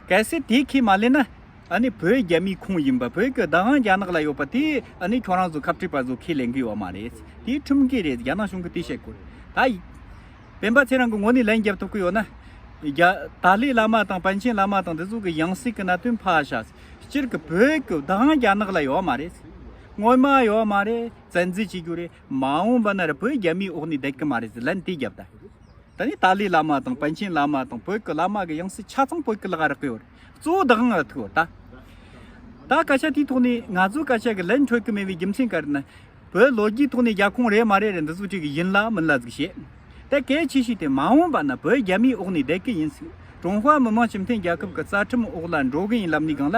གལ་སྲིད་དེ་ཁས་མ་ལེན་ན། ཨ་ནི་བོད་རྒྱ་མིའི་ཁོངས་ཡིན་པ། བོད་ཀྱི་བདག་དབང་རྒྱ་ནག་ལ་ཡོད་པ་དེ་ཨ་ནི་ཁྱོད་རང་ཚོ་ཁ་བྲལ་པ་ཚོ་ཁས་ལེན་གི་ཡོད་མ་རེད། དེ་ཁྲིམས་འགལ་རེད། རྒྱ་ནག་གཞུང་གིས་དེ་བཤད་དགོས། ད་ཡི་སྤེན་པ་ཚེ་རིང་གིས་དངོས་གནས་ལན་རྒྱབ་ཐུབ་ཀྱི་ཡོད་ན། རྒྱ་ཏཱ་ལའི་བླ་མ་དང་པཎ་ཆེན་བླ་མ་དང་དེ་ཚོ་གི་ཡང་སྲིད་ཀྱི་གནད་དོན་ཕར་བཞག། སྤྱིར་གྱི་བོད་ཀྱི་བདག་དབང་རྒྱ་ནག་ལ་ཡོད་མ་རེད། སྔོན་མ་ཡོད་མ་རེད། བཙན་འཛུལ་བྱེད་རྒྱུ་རེད། མ་འོངས་པ་ན་ར་བོད་རྒྱ་མིའི་འོག་ནས་བསྡད་ཀྱི་མ་རེད་ཟེར་ལན་དེ་རྒྱབ་ད། ད་ནི་ཏཱ་ལའི་བླ་མ་དང་པཎ་ཆེན་བླ་མ་དང་བོད་ཀྱི་བླ་མ་གི་ཡང་སྲིད་ཆ་ཚང་བོད་ཀྱི་ལག་རག་གི་ཡོད་རེད། གཙོ་བོ་བདག་དབང་ལ་ཐུག་ཡོད་ད། ད་སྐད་ཆ་དེའི་ཐོག་ནས་ང་ཚོའི་སྐད་ཆ་གི་ལན་འཕྲོད་ཀྱི་མེད་པའི་རྒྱུ་མཚན་ག་རེ་ན། བོད་ལོ་རྒྱུས་ཐོག་ནས་རྒྱལ་ཁོངས་རེད་མ་རེད་རེད་འདི་ཚོ་ཅིག་ཡིན་ལ་མིན་ལ་ཟིག་བཤད། ད་གལ་ཆེ་ཤོས་དེ་མ་འོངས་པ་ན་བོད་རྒྱ་མིའི་འོག་ནས་བསྡད་ཀྱི་ཡིན་ཟིག་ཀྲུང་ཧྭ་མི་དམངས་སྤྱི་མཐུན་རྒྱལ་ཁབ་ཀྱི་རྩ་ཁྲིམས་འོག་ལ་འགྲོ་གི་ཡིན་ལབ་ནས་གང་ལ།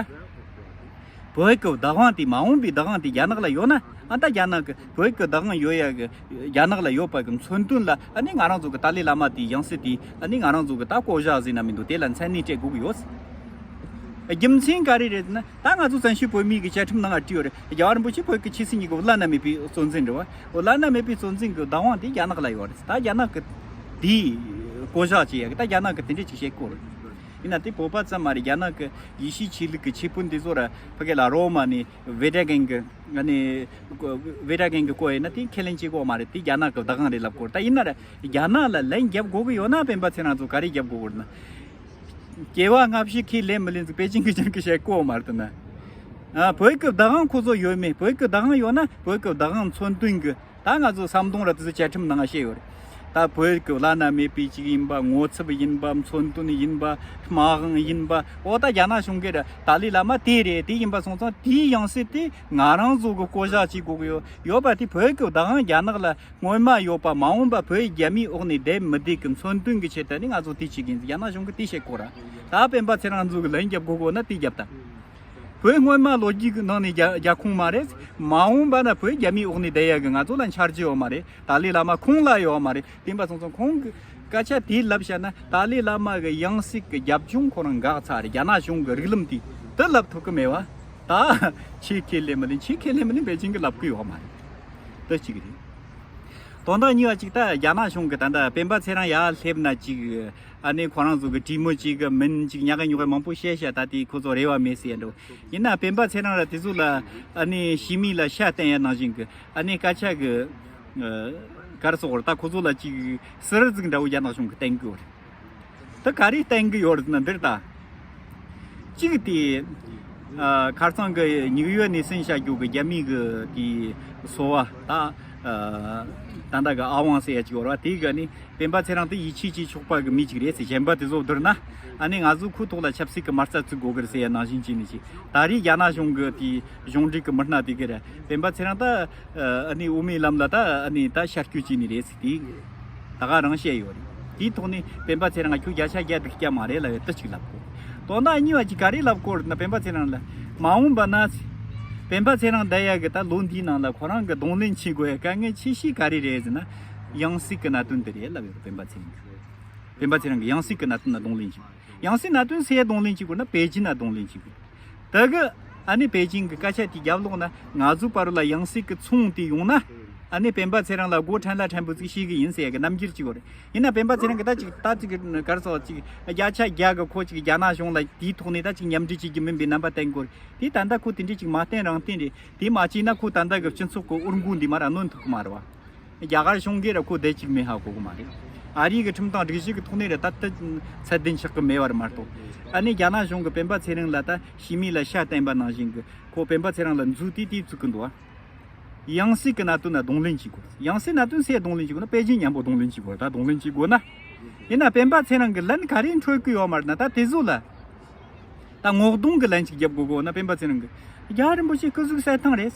བོད་ཀྱི་བདག་དབང་དེ་མ་འོངས་པའི་བདག་དབང་དེ་རྒྱ་ནག་ལ་ཡོད་ན། ཨ་ད་རྒྱ་ནག་གི་བོད་ཀྱི་བདག་དབང་ཡོད་ཡ་གི་རྒྱ་ནག་ལ་ཡོད་པ་གི་མཚོན་དོན་ལ། ཨ་ནི་ང་རང་ཚོ་གི་ཏཱ་ལའི་བླ་མ་དེའི་ཡང་སྲིད་དེ། ཨ་ནི་ང་རང་ཚོ་གི་ད་བསྐོ་བཞག་ཟེར་ན་མི་འདུག་དེ་ལ་མཚན་གནས་སྤྲད་དགོས་ཀྱི་ཡོད། རྒྱུ་མཚན་ག་རེ་རེད་ན། ད་ང་ཚོ་བཙན་བྱོལ་བོད་མིའི་གི་བཅའ་ཁྲིམས་ནང་ང་བྲིས་ཡོད་རེད། རྒྱལ་བ་རིན་པོ་ཆེ་བོད་ཀྱི་ཆོས་སྲིད་གཉིས་ཀྱི་བླ་ན་མེད་པའི་གཙོ་འཛིན་རེད་བ། འོ་བླ་ན་མེད་པའི་གཙོ་འཛིན་གྱི་བདག་དབང་དེ་རྒྱ་ནག་ལ་ཡོད་རེད། ད་རྒྱ་ནག་གི་དེའི་བསྐོ་བཞག་བྱེད་ཡ་གི་ད་རྒྱ་ནག་གི་དེ་འདྲས་ཅིག་བྱེད་དགོས་རེད། ཡིན་ན་དེ་བོད་པ་ཙམ་མ་རེད། རྒྱ་ནག་གི་ཡེ་ཤུའི་ཆོས་ལུགས་ཀྱི་ཆོས་དཔོན་དེ་ཚོ་ར་ཕ་གི་ལ་རོ་མ་ནས་ཝེ་ཏི་ཀན་གི་ཨ་ནི་ཝེ་ཏི་ཀན་གི་བསྐོ་ཡིན་ན་དེ་ཁས་ལེན་བྱེད་དགོས་མ་རེད། དེ་རྒྱ་ནག་གི་བདག་དབང་རེད་ལབ་དགོས་རེད། ད་ཡིན་ན་ར་རྒྱ་ནག་ལ་ལན་རྒྱབ་དགོས་གི་ཡོད་ན་སྤེན་པ་ཚེ་རིང་ཚོ་ག་རེ་རྒྱབ་དགོས་གི་རེད་ན། སྐྱེ་བ་སྔ་ཕྱི་ཁས་ལེན་མི་ལེན་ཚོ་པེ་ཅིང་གི་ཅང་གི་བཤད་གོ་མ་རེད་ན། ཨ་བོད་ཀྱི་བདག་དབང་ཁོ་ཚོ་ཡོད་མེད། བོད་ཀྱི་བདག་དབང་ཡོད་ན་བོད་ཀྱི་བདག་དབང་མཚོན་དོན་གི་ད་ང་ཚོ་ཟམ་གདོང་ར་དེ་ཚོ་བཅའ་ཁྲིམས་ནང་བཤད་ཡོད་རེད། ད་བོད་ཀྱི་བླ་ན་མེད་པའི་ཅིག་ཡིན་པ། ངོ་ཚབ་ཡིན་པ། མཚོན་དོན་ཡིན་པ། མ་དབང་ཡིན་པ། འོ་ད་རྒྱ་ནག་གཞུང་གི་ར་ཏཱ་ལའི་བླ་མ་དེ་རེད། དེ་ཡིན་པ་སོང་ཙང་དེའི་ཡང་སྲིད་དེ་ང་རང་ཚོ་གི་བསྐོ་བཞག་བྱེད་དགོས་གི་ཡོད། ཡོད་པ་དེ་བོད་ཀྱི་བདག་དབང་རྒྱ་ནག་ལ་སྔོན་མ་ཡོད་པ་མ་འོངས་པ་བོད་རྒྱ་མིའི་འོག་ནས་བསྡད་མི་བསྡད་ཀྱི་མཚོན་དོན་གྱི་ཆེད་དུ་ནི་ང་ཚོ་དེ་བྱེད་ཀྱི་ཡིན། རྒྱ་ནག་གཞུང་གིས་དེ་བཤད་གོ་ར། ད་སྤེན་པ་ཚེ་རིང་ཚོ་གི་ལན་རྒྱབ་དགོས་གོ་ན་དེ་རྒྱབ་ད། བོད་སྔོན་མ་ལོ་རྒྱུས་ཀྱི་ནང་ནས་རྒྱ་རྒྱ་ཁོངས་མ་རེད། མ་འོངས་པ་ན་བོད་རྒྱ་མིའི་འོག་ནས་བསྡད་ཡ་གི་ང་ཚོ་ལ་འཆར་གཞི་ཡོད་མ་རེད། ཏཱ་ལའི་བླ་མ་ཁོང་ལ་ཡོད་མ་རེད། དེ་ཡིན་པ་སོང་ཙང་ཁོང་གི་སྐད་ཆ་དེ་ལབ་བཤད་ན་ཏཱ་ལའི་བླ་མ་གི་ཡང་སྲིད་ཀྱི་རྒྱབ་ལྗོངས་ཁོ་རང་འགག་ཚར་རེད། རྒྱ་ནག་གཞུང་གི་རིགས་ལམ་དེ་དེ་ལབ་ཐུབ་ཀྱི་མེད་བ། ད་ཆོས་ཁས་ལེན་མི་ལེན། ཆོས་ཁས་ལེན་མི་ལེན་པེ་ཅིང་གི་ལབ་ཀྱི་ཡོད་མ་རེད། དེ་གཅིག་རེད། དོན་དག་གཉིས་པ་གཅིག་ད་རྒྱ་ནག་གཞུང་གི་ད་ལྟ་སྤེན་པ་ཚེ་རིང་ཡར་སླེབས་ན་གཅིག་ཨ་ནི་ཁོ་རང་ཚོ་གི་གྲོས་མོལ་གཅིག་གི་མིན་གཅིག་ཉག་གི་ཉོག་གི་མང་པོ་བཤད་བཤད། ད་དེ་ཁོ་ཚོ་རེ་བ་མེད་ཟེར་ཡ་འགྲོ། ཡིན་ན་སྤེན་པ་ཚེ་རིང་ར་དེ་ཚོ་ལ་ཨ་ནི་ཤི་མི་ལ་ཤ་བསྟན་ཡ་ནང་བཞིན་གི་ཨ་ནི་སྐད་ཆ་གི་ཨ་ག་རེ་ཟེར་དགོས་རེད། ད་ཁོ་ཚོ་ལ་གཅིག་སི་རི་ཟིག་འདྲ་བོ་རྒྱ་ནག་གཞུང་གི་བསྟན་གི་ཡོད་རེད། ད་ག་རེ་བསྟན་གི་ཡོད་རེད་ན་འདིར་ད། གཅིག་དེ། ཨ་ཁ་རྩང་གི་ཉིག་ཡོད་ནས་སེམས་བྱ་རྒྱུ་གི་རྒྱ་མི་གི་དེ་སོ་བ་ད། ཨ་ད་ལྟ་གི་ཨ་ཝང་ཟེར་ཡ་གཅིག་ཡོད་རེད་བ། དེ་གི་ནི་སྤེན་པ་ཚེ་རིང་དེ་ཡིད་ཆེས་བྱེད་ཆོག་པ་གི་མི་གཅིག་རེད་ཟེར། གཞན་པ་དེ་ཚོ་བསྡུར་ན་ཨ་ནི་ང་ཚོ་ཁོའི་ཐོག་ལ་ཆབ་སྲིད་གི་མ་རྩ་བཙུགས་དགོས་གི་རེད་ཟེར་ཡ་ནང་བཞིན་བྱས་ནས་ཅིག་ད་རེས་རྒྱ་ནག་གཞུང་གི་དེ་གཞུང་འབྲེལ་གི་མི་སྣ་དེ་གི་རེད། སྤེན་པ་ཚེ་རིང་ད་ཨ་ནི་དབུ་མའི་ལམ་ལ་ད་ཨ་ནི་ད་ཤར་སྐྱོད་བྱས་ནི་རེད་ཟེར་དེ། ད་ག་རང་བཤད་ཡོད་རེད། དེའི་ཐོག་ནས་སྤེན་པ་ཚེ་རིང་ཁྱོད་བརྒྱ་ཆ་བརྒྱ་སྡུག་སྐྱ་མ་རེད་ལབ་ཡ་དེ་གཅིག་ལབ་གོ། དོན་དག་གཉིས་པ་གཅིག་ག་རེ་ལབ་གོ་རེད་ན། སྤེན་པ་ཚེ་རིང་ལ་མ་འོངས་པ་ན་སྤེན་པ་ཚེ་རིང་བསྡད་ཡ་གི་ད་ལོ་འདིའི་ནང་ལ་ཁོ་རང་གི་གདོང་ལེན་བྱེད་དགོས་ཡ་དཀའ་ངལ་ཆེ་ཤོས་ག་རེ་རེད་ཟེར་ན། ཡང་སྲིད་གི་གནད་དོན་དེ་རེད་ལབ་ཡོད་རེད། སྤེན་པ་ཚེ་རིང་གི། སྤེན་པ་ཚེ་རིང་གི་ཡང་སྲིད་གི་གནད་དོན་ལ་གདོང་ལེན་བྱེད། ཡང་སྲིད་གནད་དོན་སུ་ཡ་གདོང་ལེན་བྱེད་དགོས་ན་པེ་ཅིན་ན་གདོང་ལེན་བྱེད་དགོས། ད་གི་ཨ་ནི་པེ་ཅིང་གི་སྐད་ཆ་དེ་རྒྱབ་ལོག་ན་ང་ཚོའི་བར་ལ་ཡང་སྲིད་ཀྱི་ཚོང་དེ་ཡོང་ན། ཨ་ནི་སྤེན་པ་ཚེ་རིང་ལ་སྒོ་ཕྲན་ལ་ཕྲན་བུ་ཅིག་ཤེས་གི་ཡིན་ཟེར་ཡ་གི་རྣམ་འགྱུར་ཅིག་ཡོད་རེད། ཡིན་ན་སྤེན་པ་ཚེ་རིང་གི་ད་ཅིག་ད་ཅིག་ག་རེ་ཟེར་ཅིག་བརྒྱ་ཆ་བརྒྱ་གི་ཁོ་ཅིག་རྒྱ་ནག་གཞུང་ལ་དེའི་ཐོག་ནས་ད་ཅིག་མཉམ་འབྲེལ་བྱེད་རྒྱུ་མིན་པའི་རྣམ་པ་བསྟན་གི་ཡོད་རེད། དེ་ད་ལྟ་ཁོ་དེ་འདྲས་ཅིག་མ་བསྟན་རང་བསྟན་རེད། དེ་མ་བྱས་ན་ཁོ་ད་ལྟ་གི་སྤྱི་ཚོགས་ཀྱི་འུར་འགུག་འདི་མར་གནོན་ཐུབ་གི་མ་རེད་བ། རྒྱ་གར་གཞུང་གིས་ར་ཁོ་བསྡད་ཅིག་མེད་ཧ་གོ་གི་མ་རེད། ཨ་རིའི་གི་ཁྲིམས་དང་སྒྲིག་གཞི་གི་ཐོག་ནས་ར་ད་ལྟ་ཚད་ལྡན་ཆགས་གི་མེད་པ་རེད་མ་གཏོགས། ཨ་ནི་རྒྱ་ནག་གཞུང་གི་སྤེན་པ་ཚེ་རིང་ལ་ད་ཤི་མི་ལ་ཤ་བསྟན་པ་ནང་བཞིན་གི་ཁོ་སྤེན་པ་ཚེ་རིང་ལ་མཛུབ་དེ་དེ་བཙུགས་གི་འདུག་ཨ། ཡང་སྲིད་ཀྱི་གནད་དོན་ལ་གདོང་ལེན་བྱེད་དགོས། ཡང་སྲིད་གནད་དོན་སུས་གདོང་ལེན་བྱེད་དགོས་ན། པེ་ཅིན་མཉམ་པོ་གདོང་ལེན་བྱེད་དགོས། ད་གདོང་ལེན་བྱེད་དགོས་ན། ཡིན་ན་སྤེན་པ་ཚེ་རིང་གི་ལན་ག་རེ་འཕྲོད་ཀྱི་ཡོད་མ་རེད་ན། ད་དེ་ཚོ་ལ་ད་ངོ་གདོང་གི་ལན་ཅིག་རྒྱབ་དགོས་གོ་ན། སྤེན་པ་ཚེ་རིང་གི་རྒྱལ་བ་རིན་པོ་ཆེ་སྐུ་གཟུགས་གསལ་ཐང་རེད།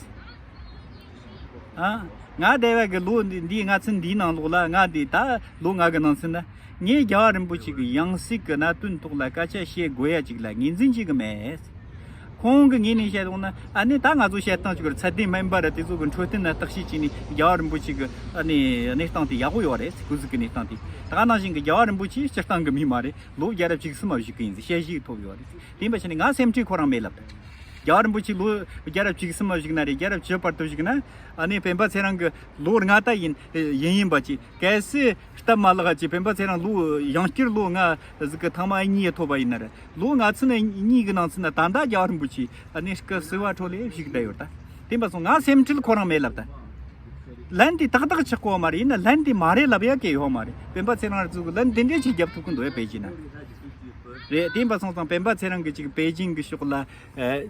ཨ། ང་བསྡད་པའི་གི་ལོ་འདི་འདིའི་སྔ་ཚན་འདིའི་ནང་ལོགས་ལ། ང་འདི་ད་ལོ་ལྔ་གི་ནང་ཚུད་ན་ངས་རྒྱལ་བ་རིན་པོ་ཆེ་གི་ཡང་སྲིད་ཀྱི་གནད་དོན་ཐོག་ལ་སྐད་ཆ་བཤད་དགོས་ཡ་ཅིག་ལ་ངོས་འཛིན་བྱེད་གི་མེད། ཁོང་གི་ངོས་ནས་བཤད་ཡོང་ན། ཨ་ནི་ད་ང་ཚོ་བཤད་སྟངས་ཅིག་གི་ཚད་ལྡན་མིན་པ་ར་དེ་ཚོ་གི་འཕྲོད་བསྟེན་ལ་བརྟག་དཔྱད་བྱས་ནས་རྒྱལ་བ་རིན་པོ་ཆེ་གི་ཨ་ནི་གནས་སྟངས་དེ་ཡག་པོ་ཡོད་རེད། སྐུ་གཟུགས་ཀྱི་གནས་སྟངས་དེ། ད་ག་ནང་བཞིན་གི་རྒྱལ་བ་རིན་པོ་ཆེ་སྤྱིར་བཏང་གི་མི་མ་རེད། ལོ་བརྒྱ་ར་བཅུ་གསུམ་མ་བཞུགས་ཀྱི་ཡིན་ཟེར་བཤད་གཞི་ཐོབ་ཡོད་རེད། དེ་འབའ་ཞིག་ནི་ང་སེམས་ཁྲལ་ཁོ་རང་མེད་ལབ། རྒྱལ་བ་རིན་པོ་ཆེ་ལོ་བརྒྱ་ར་བཅུ་གསུམ་མ་བཞུགས་ན་རེད། བརྒྱ་ར་བཅུ་བར་དུ་བཞུགས་ན། ཨ་ནི་སྤེན་པ་ཚེ་རིང་གི་ལོ་ལྔ་ད་ཡིན་ཡིན་ཡིན་པ་ཅིག་གལ་སྲིད་སྟབས་མ་ལེགས་ཅིག་སྤེན་པ་ཚེ་རིང་ལོ་ཡང་བསྐྱར་ལོ་ལྔ་ཟིག་གི་ཐེངས་མ་གཉིས་ཐོབ་པ་ཡིན་ན་རེད། ལོ་ལྔ་ཚན་གཉིས་གི་ནང་ཚུད་ན་ད་ལྟ་རྒྱལ་བ་རིན་པོ་ཆེ་ཨ་ནི་སྐུ་གསོལ་བ་འཁྲོལ་ལེ་བཞུགས་བསྡད་ཡོད་ད། དེ་འབའ་སོང་ང་སེམས་ཁྲལ་ཁོ་རང་མེད་ལབ་ད། ལན་དེ་ཏག་ཏག་ཆགས་གོ་མ་རེད། ཡིན་ན་ལན་དེ་མ་རེད་ལབ་ཡ་གལ་ཡོད་མ་རེད། སྤེན་པ་ཚེ་རིང་ར་ཚོ་གི་ལན་དེ་འདྲས་ཅིག་རྒྱབ་ཐུབ་ཀྱི་འདུག་ཡ་པེ་ཅིན་ན། རེད། དེ་འབའ་སོང་ཙང་སྤེན་པ་ཚེ་རིང་གི་ཅིག་པེ་ཅིན་གི་ཕྱོགས་ལ་ཨ་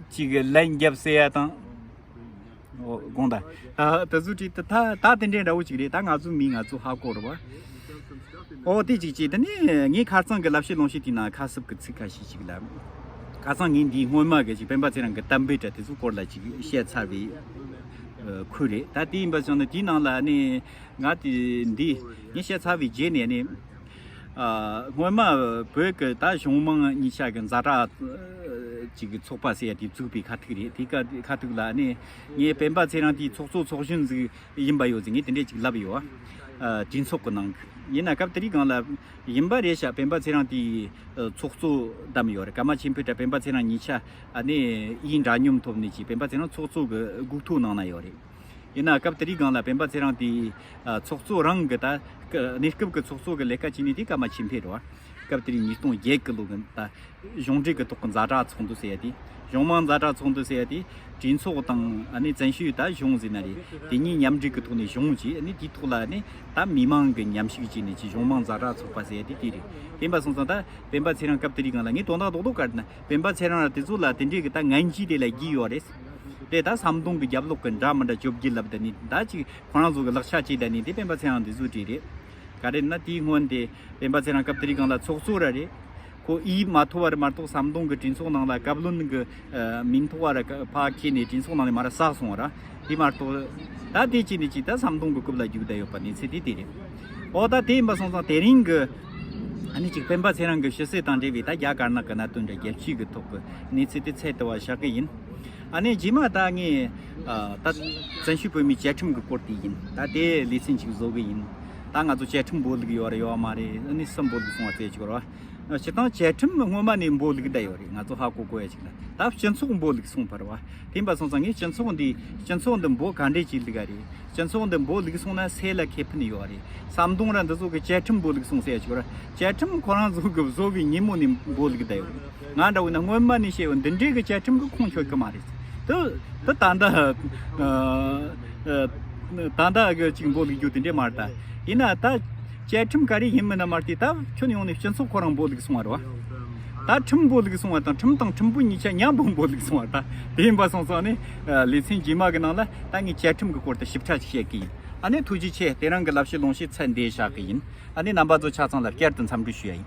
ཅིག་ལན་རྒྱབ་ཟེར་ཡ་དང་། འོ་དགོངས་དག་ད་དེ་ཚོ་ཅིག་ད་ད་དེ་འདྲས་འདྲ་བོ་ཅིག་རེད། ད་ང་ཚོ་མི་ང་ཚོ་ཧ་གོ་རེད་བ། ཨོ་དེ་ཅིག་ཅིག་དེ་ནས་ངས་ཁ་རྩང་གི་ལབ་བཤད་ལུང་བཤད་དེའི་ནང་ཁ་གསབ་ཀྱི་ཚིག་ཁ་ཤས་ཅིག་ལ། ཁ་རྩང་ངས་འདིའི་སྔོན་མ་གི་ཅིག་སྤེན་པ་ཚེ་རིང་གི་གཏམ་དཔེ་འདྲ་དེ་ཚོ་སྐོར་ལ་ཅིག་བཤད་ཚར་བའི་ཁུལ་རེད། ད་དེ་ཡིན་པ་སོང་ན་དེའི་ནང་ལ་ནི་ང་དེ་འདི་ངས་བཤད་ཚར་བའི་རྗེས་ནས་ནི། ཨ། སྔོན་མ་བོད་ཀྱི་ད་གཞུང་མང་གཉིས་ཆ་གི་ཛ་དྲག་ཅིག་གི་ཚོགས་པ་ཟེར་ཡ་དེ་བཙུགས་པའི་ཁ་ཐུག་རེད། དེ་ཁ་ཁ་ཐུག་ལ་ནི་ངས་སྤེན་པ་ཚེ་རིང་དེའི་ཚོགས་གཙོ་ཚོགས་གཞོན་ཟིག་ཡིན་པ་ཡོད་ཟིག་ངས་དེ་འདྲས་ཅིག་ལབ་ཡོད། ཨ། གྲོས་ཚོགས་ཀྱི་ནང་གི་ཡིན་ན་སྐབས་དེ་རིང་སྒང་ལ་ཡིན་པ་རེད་ཤག་སྤེན་པ་ཚེ་རིང་དེའི་ཚོགས་གཙོ་བདམས་ཡོད་རེད། ཀརྨ་ཆོས་འཕེལ་དང་སྤེན་པ་ཚེ་རིང་གཉིས་ཆ་ཨ་ནི་ཡིན་འདྲ་མཉམ་ཐོབ་ནས་ཅིག་སྤེན་པ་ཚེ་རིང་ཚོགས་གཙོ་གི་སྒུག་ཐོ་ནང་ན་ཡོད་རེད། ཡིན་ན་སྐབས་དེ་རིང་སྒང་ལ་སྤེན་པ་ཚེ་རིང་དེའི་ཚོགས་གཙོ་རང་གི་ད་གནས་སྐབས་ཀྱི་ཚོགས་གཙོ་གི་ལས་ཀ་བྱས་ནས་དེ་ཀརྨ་ཆོས་འཕེལ་རེད་བ། སྐབས་དེ་རིང་ཉིས་སྟོང་བརྒྱད་ཀྱི་ལོ་གི་ད་གཞུང་འབྲེལ་གྱི་ཐོག་གི་ཛ་དྲག་ཚོགས་འདུ་ཟེར་ཡ་དེ། གཞུང་མང་ཛ་དྲག་ཚོགས་འདུ་ཟེར་ཡ་དེ། གྲོས་ཚོགས་དང་ཨ་ནི་བཙན་བྱོལ་ད་གཞུང་ཟེར་ན་རེད། དེ་གཉིས་མཉམ་འབྲེལ་གྱི་ཐོག་ནས་གཞུང་བྱས། ཨ་ནི་དེའི་ཐོག་ལ་ཨ་ནི་ད་མི་མང་གི་མཉམ་ཞུགས་བྱས་ནས་ཅིག་གཞུང་མང་ཛ་དྲག་ཚོགས་པ་ཟེར་ཡ་དེ་དེ་རེད། དེ་ཡིན་པ་སོང་ཙང་ད་སྤེན་པ་ཚེ་རིང་སྐབས་དེ་རིང་སྒང་ལ་ངས་དོན་དག་རྡོག་རྡོག་བཀར་ན་སྤེན་པ་ཚེ་རིང་ར་དེ་ཚོ་ལ་དེ་འདྲའི་གི་ད་ངན་ཇུས་དེ་ལ་རྒྱུས་ཡོད་རེད། དེ་ད་ཟམ་གདོང་གི་རྒྱབ་ལོགས་གི་འདྲ་མི་འདྲ་བཅོ་བརྒྱད་ལབ་ད་ནི་ད་ཅིག་ཁོ་རང་ཚོ་གི་ལག་ཆ་བྱས་ད་ནི་དེ་སྤེན་པ་ཚེ་རིང་དེ་ཚོ་གྲས་རེད། ག་རེ་ན་དེའི་སྔོན་དེ་སྤེན་པ་ཚེ་རིང་སྐབས་དེ་རིང་སྒང་ལ་ཚོགས་གཙོ་ར་རེད། ཁོ་ཨི་མ་ཐོབ་པ་རེད་མ་གཏོགས་ཟམ་གདོང་གི་གྲོས་ཚོགས་ནང་ལ་བཀའ་བློན་གི་མིང་ཐོགས་པ་ར་ཕར་ཁྱེར་ནས་གྲོས་ཚོགས་ནང་ནས་མར་བསགས་སོང་བ་ར། དེ་མ་གཏོགས་ད་དེ་ཅི་ནས་ཅི་ད་ཟམ་གདོང་གི་རྐུབ་ལ་རྒྱུག་བསྡད་ཡོད་པ་གནས་ཚུལ་དེ་དེ་རེད། ཨོ་ད་དེ་ཡིན་པ་སོང་ཙང་དེ་རིང་གི་ཨ་ནི་ཅིག་སྤེན་པ་ཚེ་རིང་གི་ཕྱི་གསལ་དང་འབྲེལ་བའི་ད་རྒྱ་དཀར་ནག་གི་གནད་དོན་འདྲ་རྒྱལ་སྤྱིའི་གི་ཐོག་གི་གནས་ཚུལ་དེ་ཚད་དུ་བ་བཞག་གི་ཡིན། ཨ་ནི་རྗེས་མ་ད་ངས་ཨ་ད་བཙན་བྱོལ་བོད་མིའི་བཅའ་ཁྲིམས་ཀྱི་སྐོར་དེ་ཡིན། ད་དེ་ལེ་ཚན་ཅིག་བཟོ་གི་ཡིན། ད་ང་ཚོ་བཅའ་ཁྲིམས་འབོད་ལུགས་ཡོད་རེད་ཡོད་མ་རེད། ཨ་ནི་སུ་འབོད་ལུགས་སོང་བ་བཙལ་ཅིག་རོ། སྤྱིར་བཏང་བཅའ་ཁྲིམས་སྔོན་མ་ནས་འབོད་ལུགས་བསྡད་ཡོད་རེད། ང་ཚོ་ཧ་གོ་གོ་ཡ་ཅིག་ལ་ད་སྤྱི་ཚོགས་འབོད་ལུགས་སོང་བ་རེད་བ། དེ་ཡིན་པ་སོང་ཙང་ངས་སྤྱི་ཚོགས་འདི་སྤྱི་ཚོགས་འདི་འབོད་ག་འདྲས་ཅིག་ལུགས་ཨ་རེད། སྤྱི་ཚོགས་འདི་འབོད་ལུགས་སོང་ན་སེ་ལ་ཁེ་ཕན་ཡོད་རེད། ཟམ་གདོང་ར་འདི་ཚོ་གི་བཅའ་ཁྲིམས་འབོད་ལུགས་སོང་ཟེར་ཡ་ཅིག་ར། བཅའ་ཁྲིམས་ཁོ་རང་ཚོ་གི་བཟོ་བའི་ཉིན་མོ་ནས་འབོད་ལུགས་བསྡད་ཡོད་རེད། ང་འདྲ་བོ་ན་སྔོན་མ་ནས་བཤད་ཡོད། འདི་འདྲའི་གི་བཅའ་ཁྲིམས་གི་ཁུངས་འཁྱོལ་གི་མ་རེད། དུ་དུ་ད་ལྟ་ད་ལྟ་གི་ཅིག་འབོད་ལུགས་རྒྱུ་དེ་འདྲས་མ་རེད་ད། ཡིན་ན་ད་བཅའ་ཁྲིམས་ག་རེ་ཡིན་མིན་ན་མ་རེད་དེ། ད་ཁྱོན་ཡོངས་ནས་སྤྱི་ཚོགས་ཁོ་རང་འབོད་ལུགས་སོང་བ་རེད་བ། ད་ཁྲིམས་འབོད་ལུགས་སོང་བ་དང་ཁྲིམས་དང་ཁྲིམས་དཔོན་གཉིས་ཆ་མཉམ་པོ་འབོད་ལུགས་སོང་བ་རེད་ད། དེ་ཡིན་པ་སོང་ཙང་ནི་ལེ་ཚན་རྗེས་མ་གི་ནང་ལ་ད་ངས་བཅའ་ཁྲིམས་གི་སྐོར་དུ་ཞིབ་ཕྲ་ཞིག་བཤད་གི་ཡིན། ཨ་ནི་ཐུགས་རྗེ་ཆེ། དེ་རིང་གི་ལབ་བཤད་ལུང་བཤད་ཚད་འདིར་བཞག་གི་ཡིན། ཨ་ནི་རྣམ་པ་ཚོ་ཆ་ཚང་ལ་བསྐྱར་དུ་འཚམས་འདྲི་ཞུ་ཡ་ཡིན།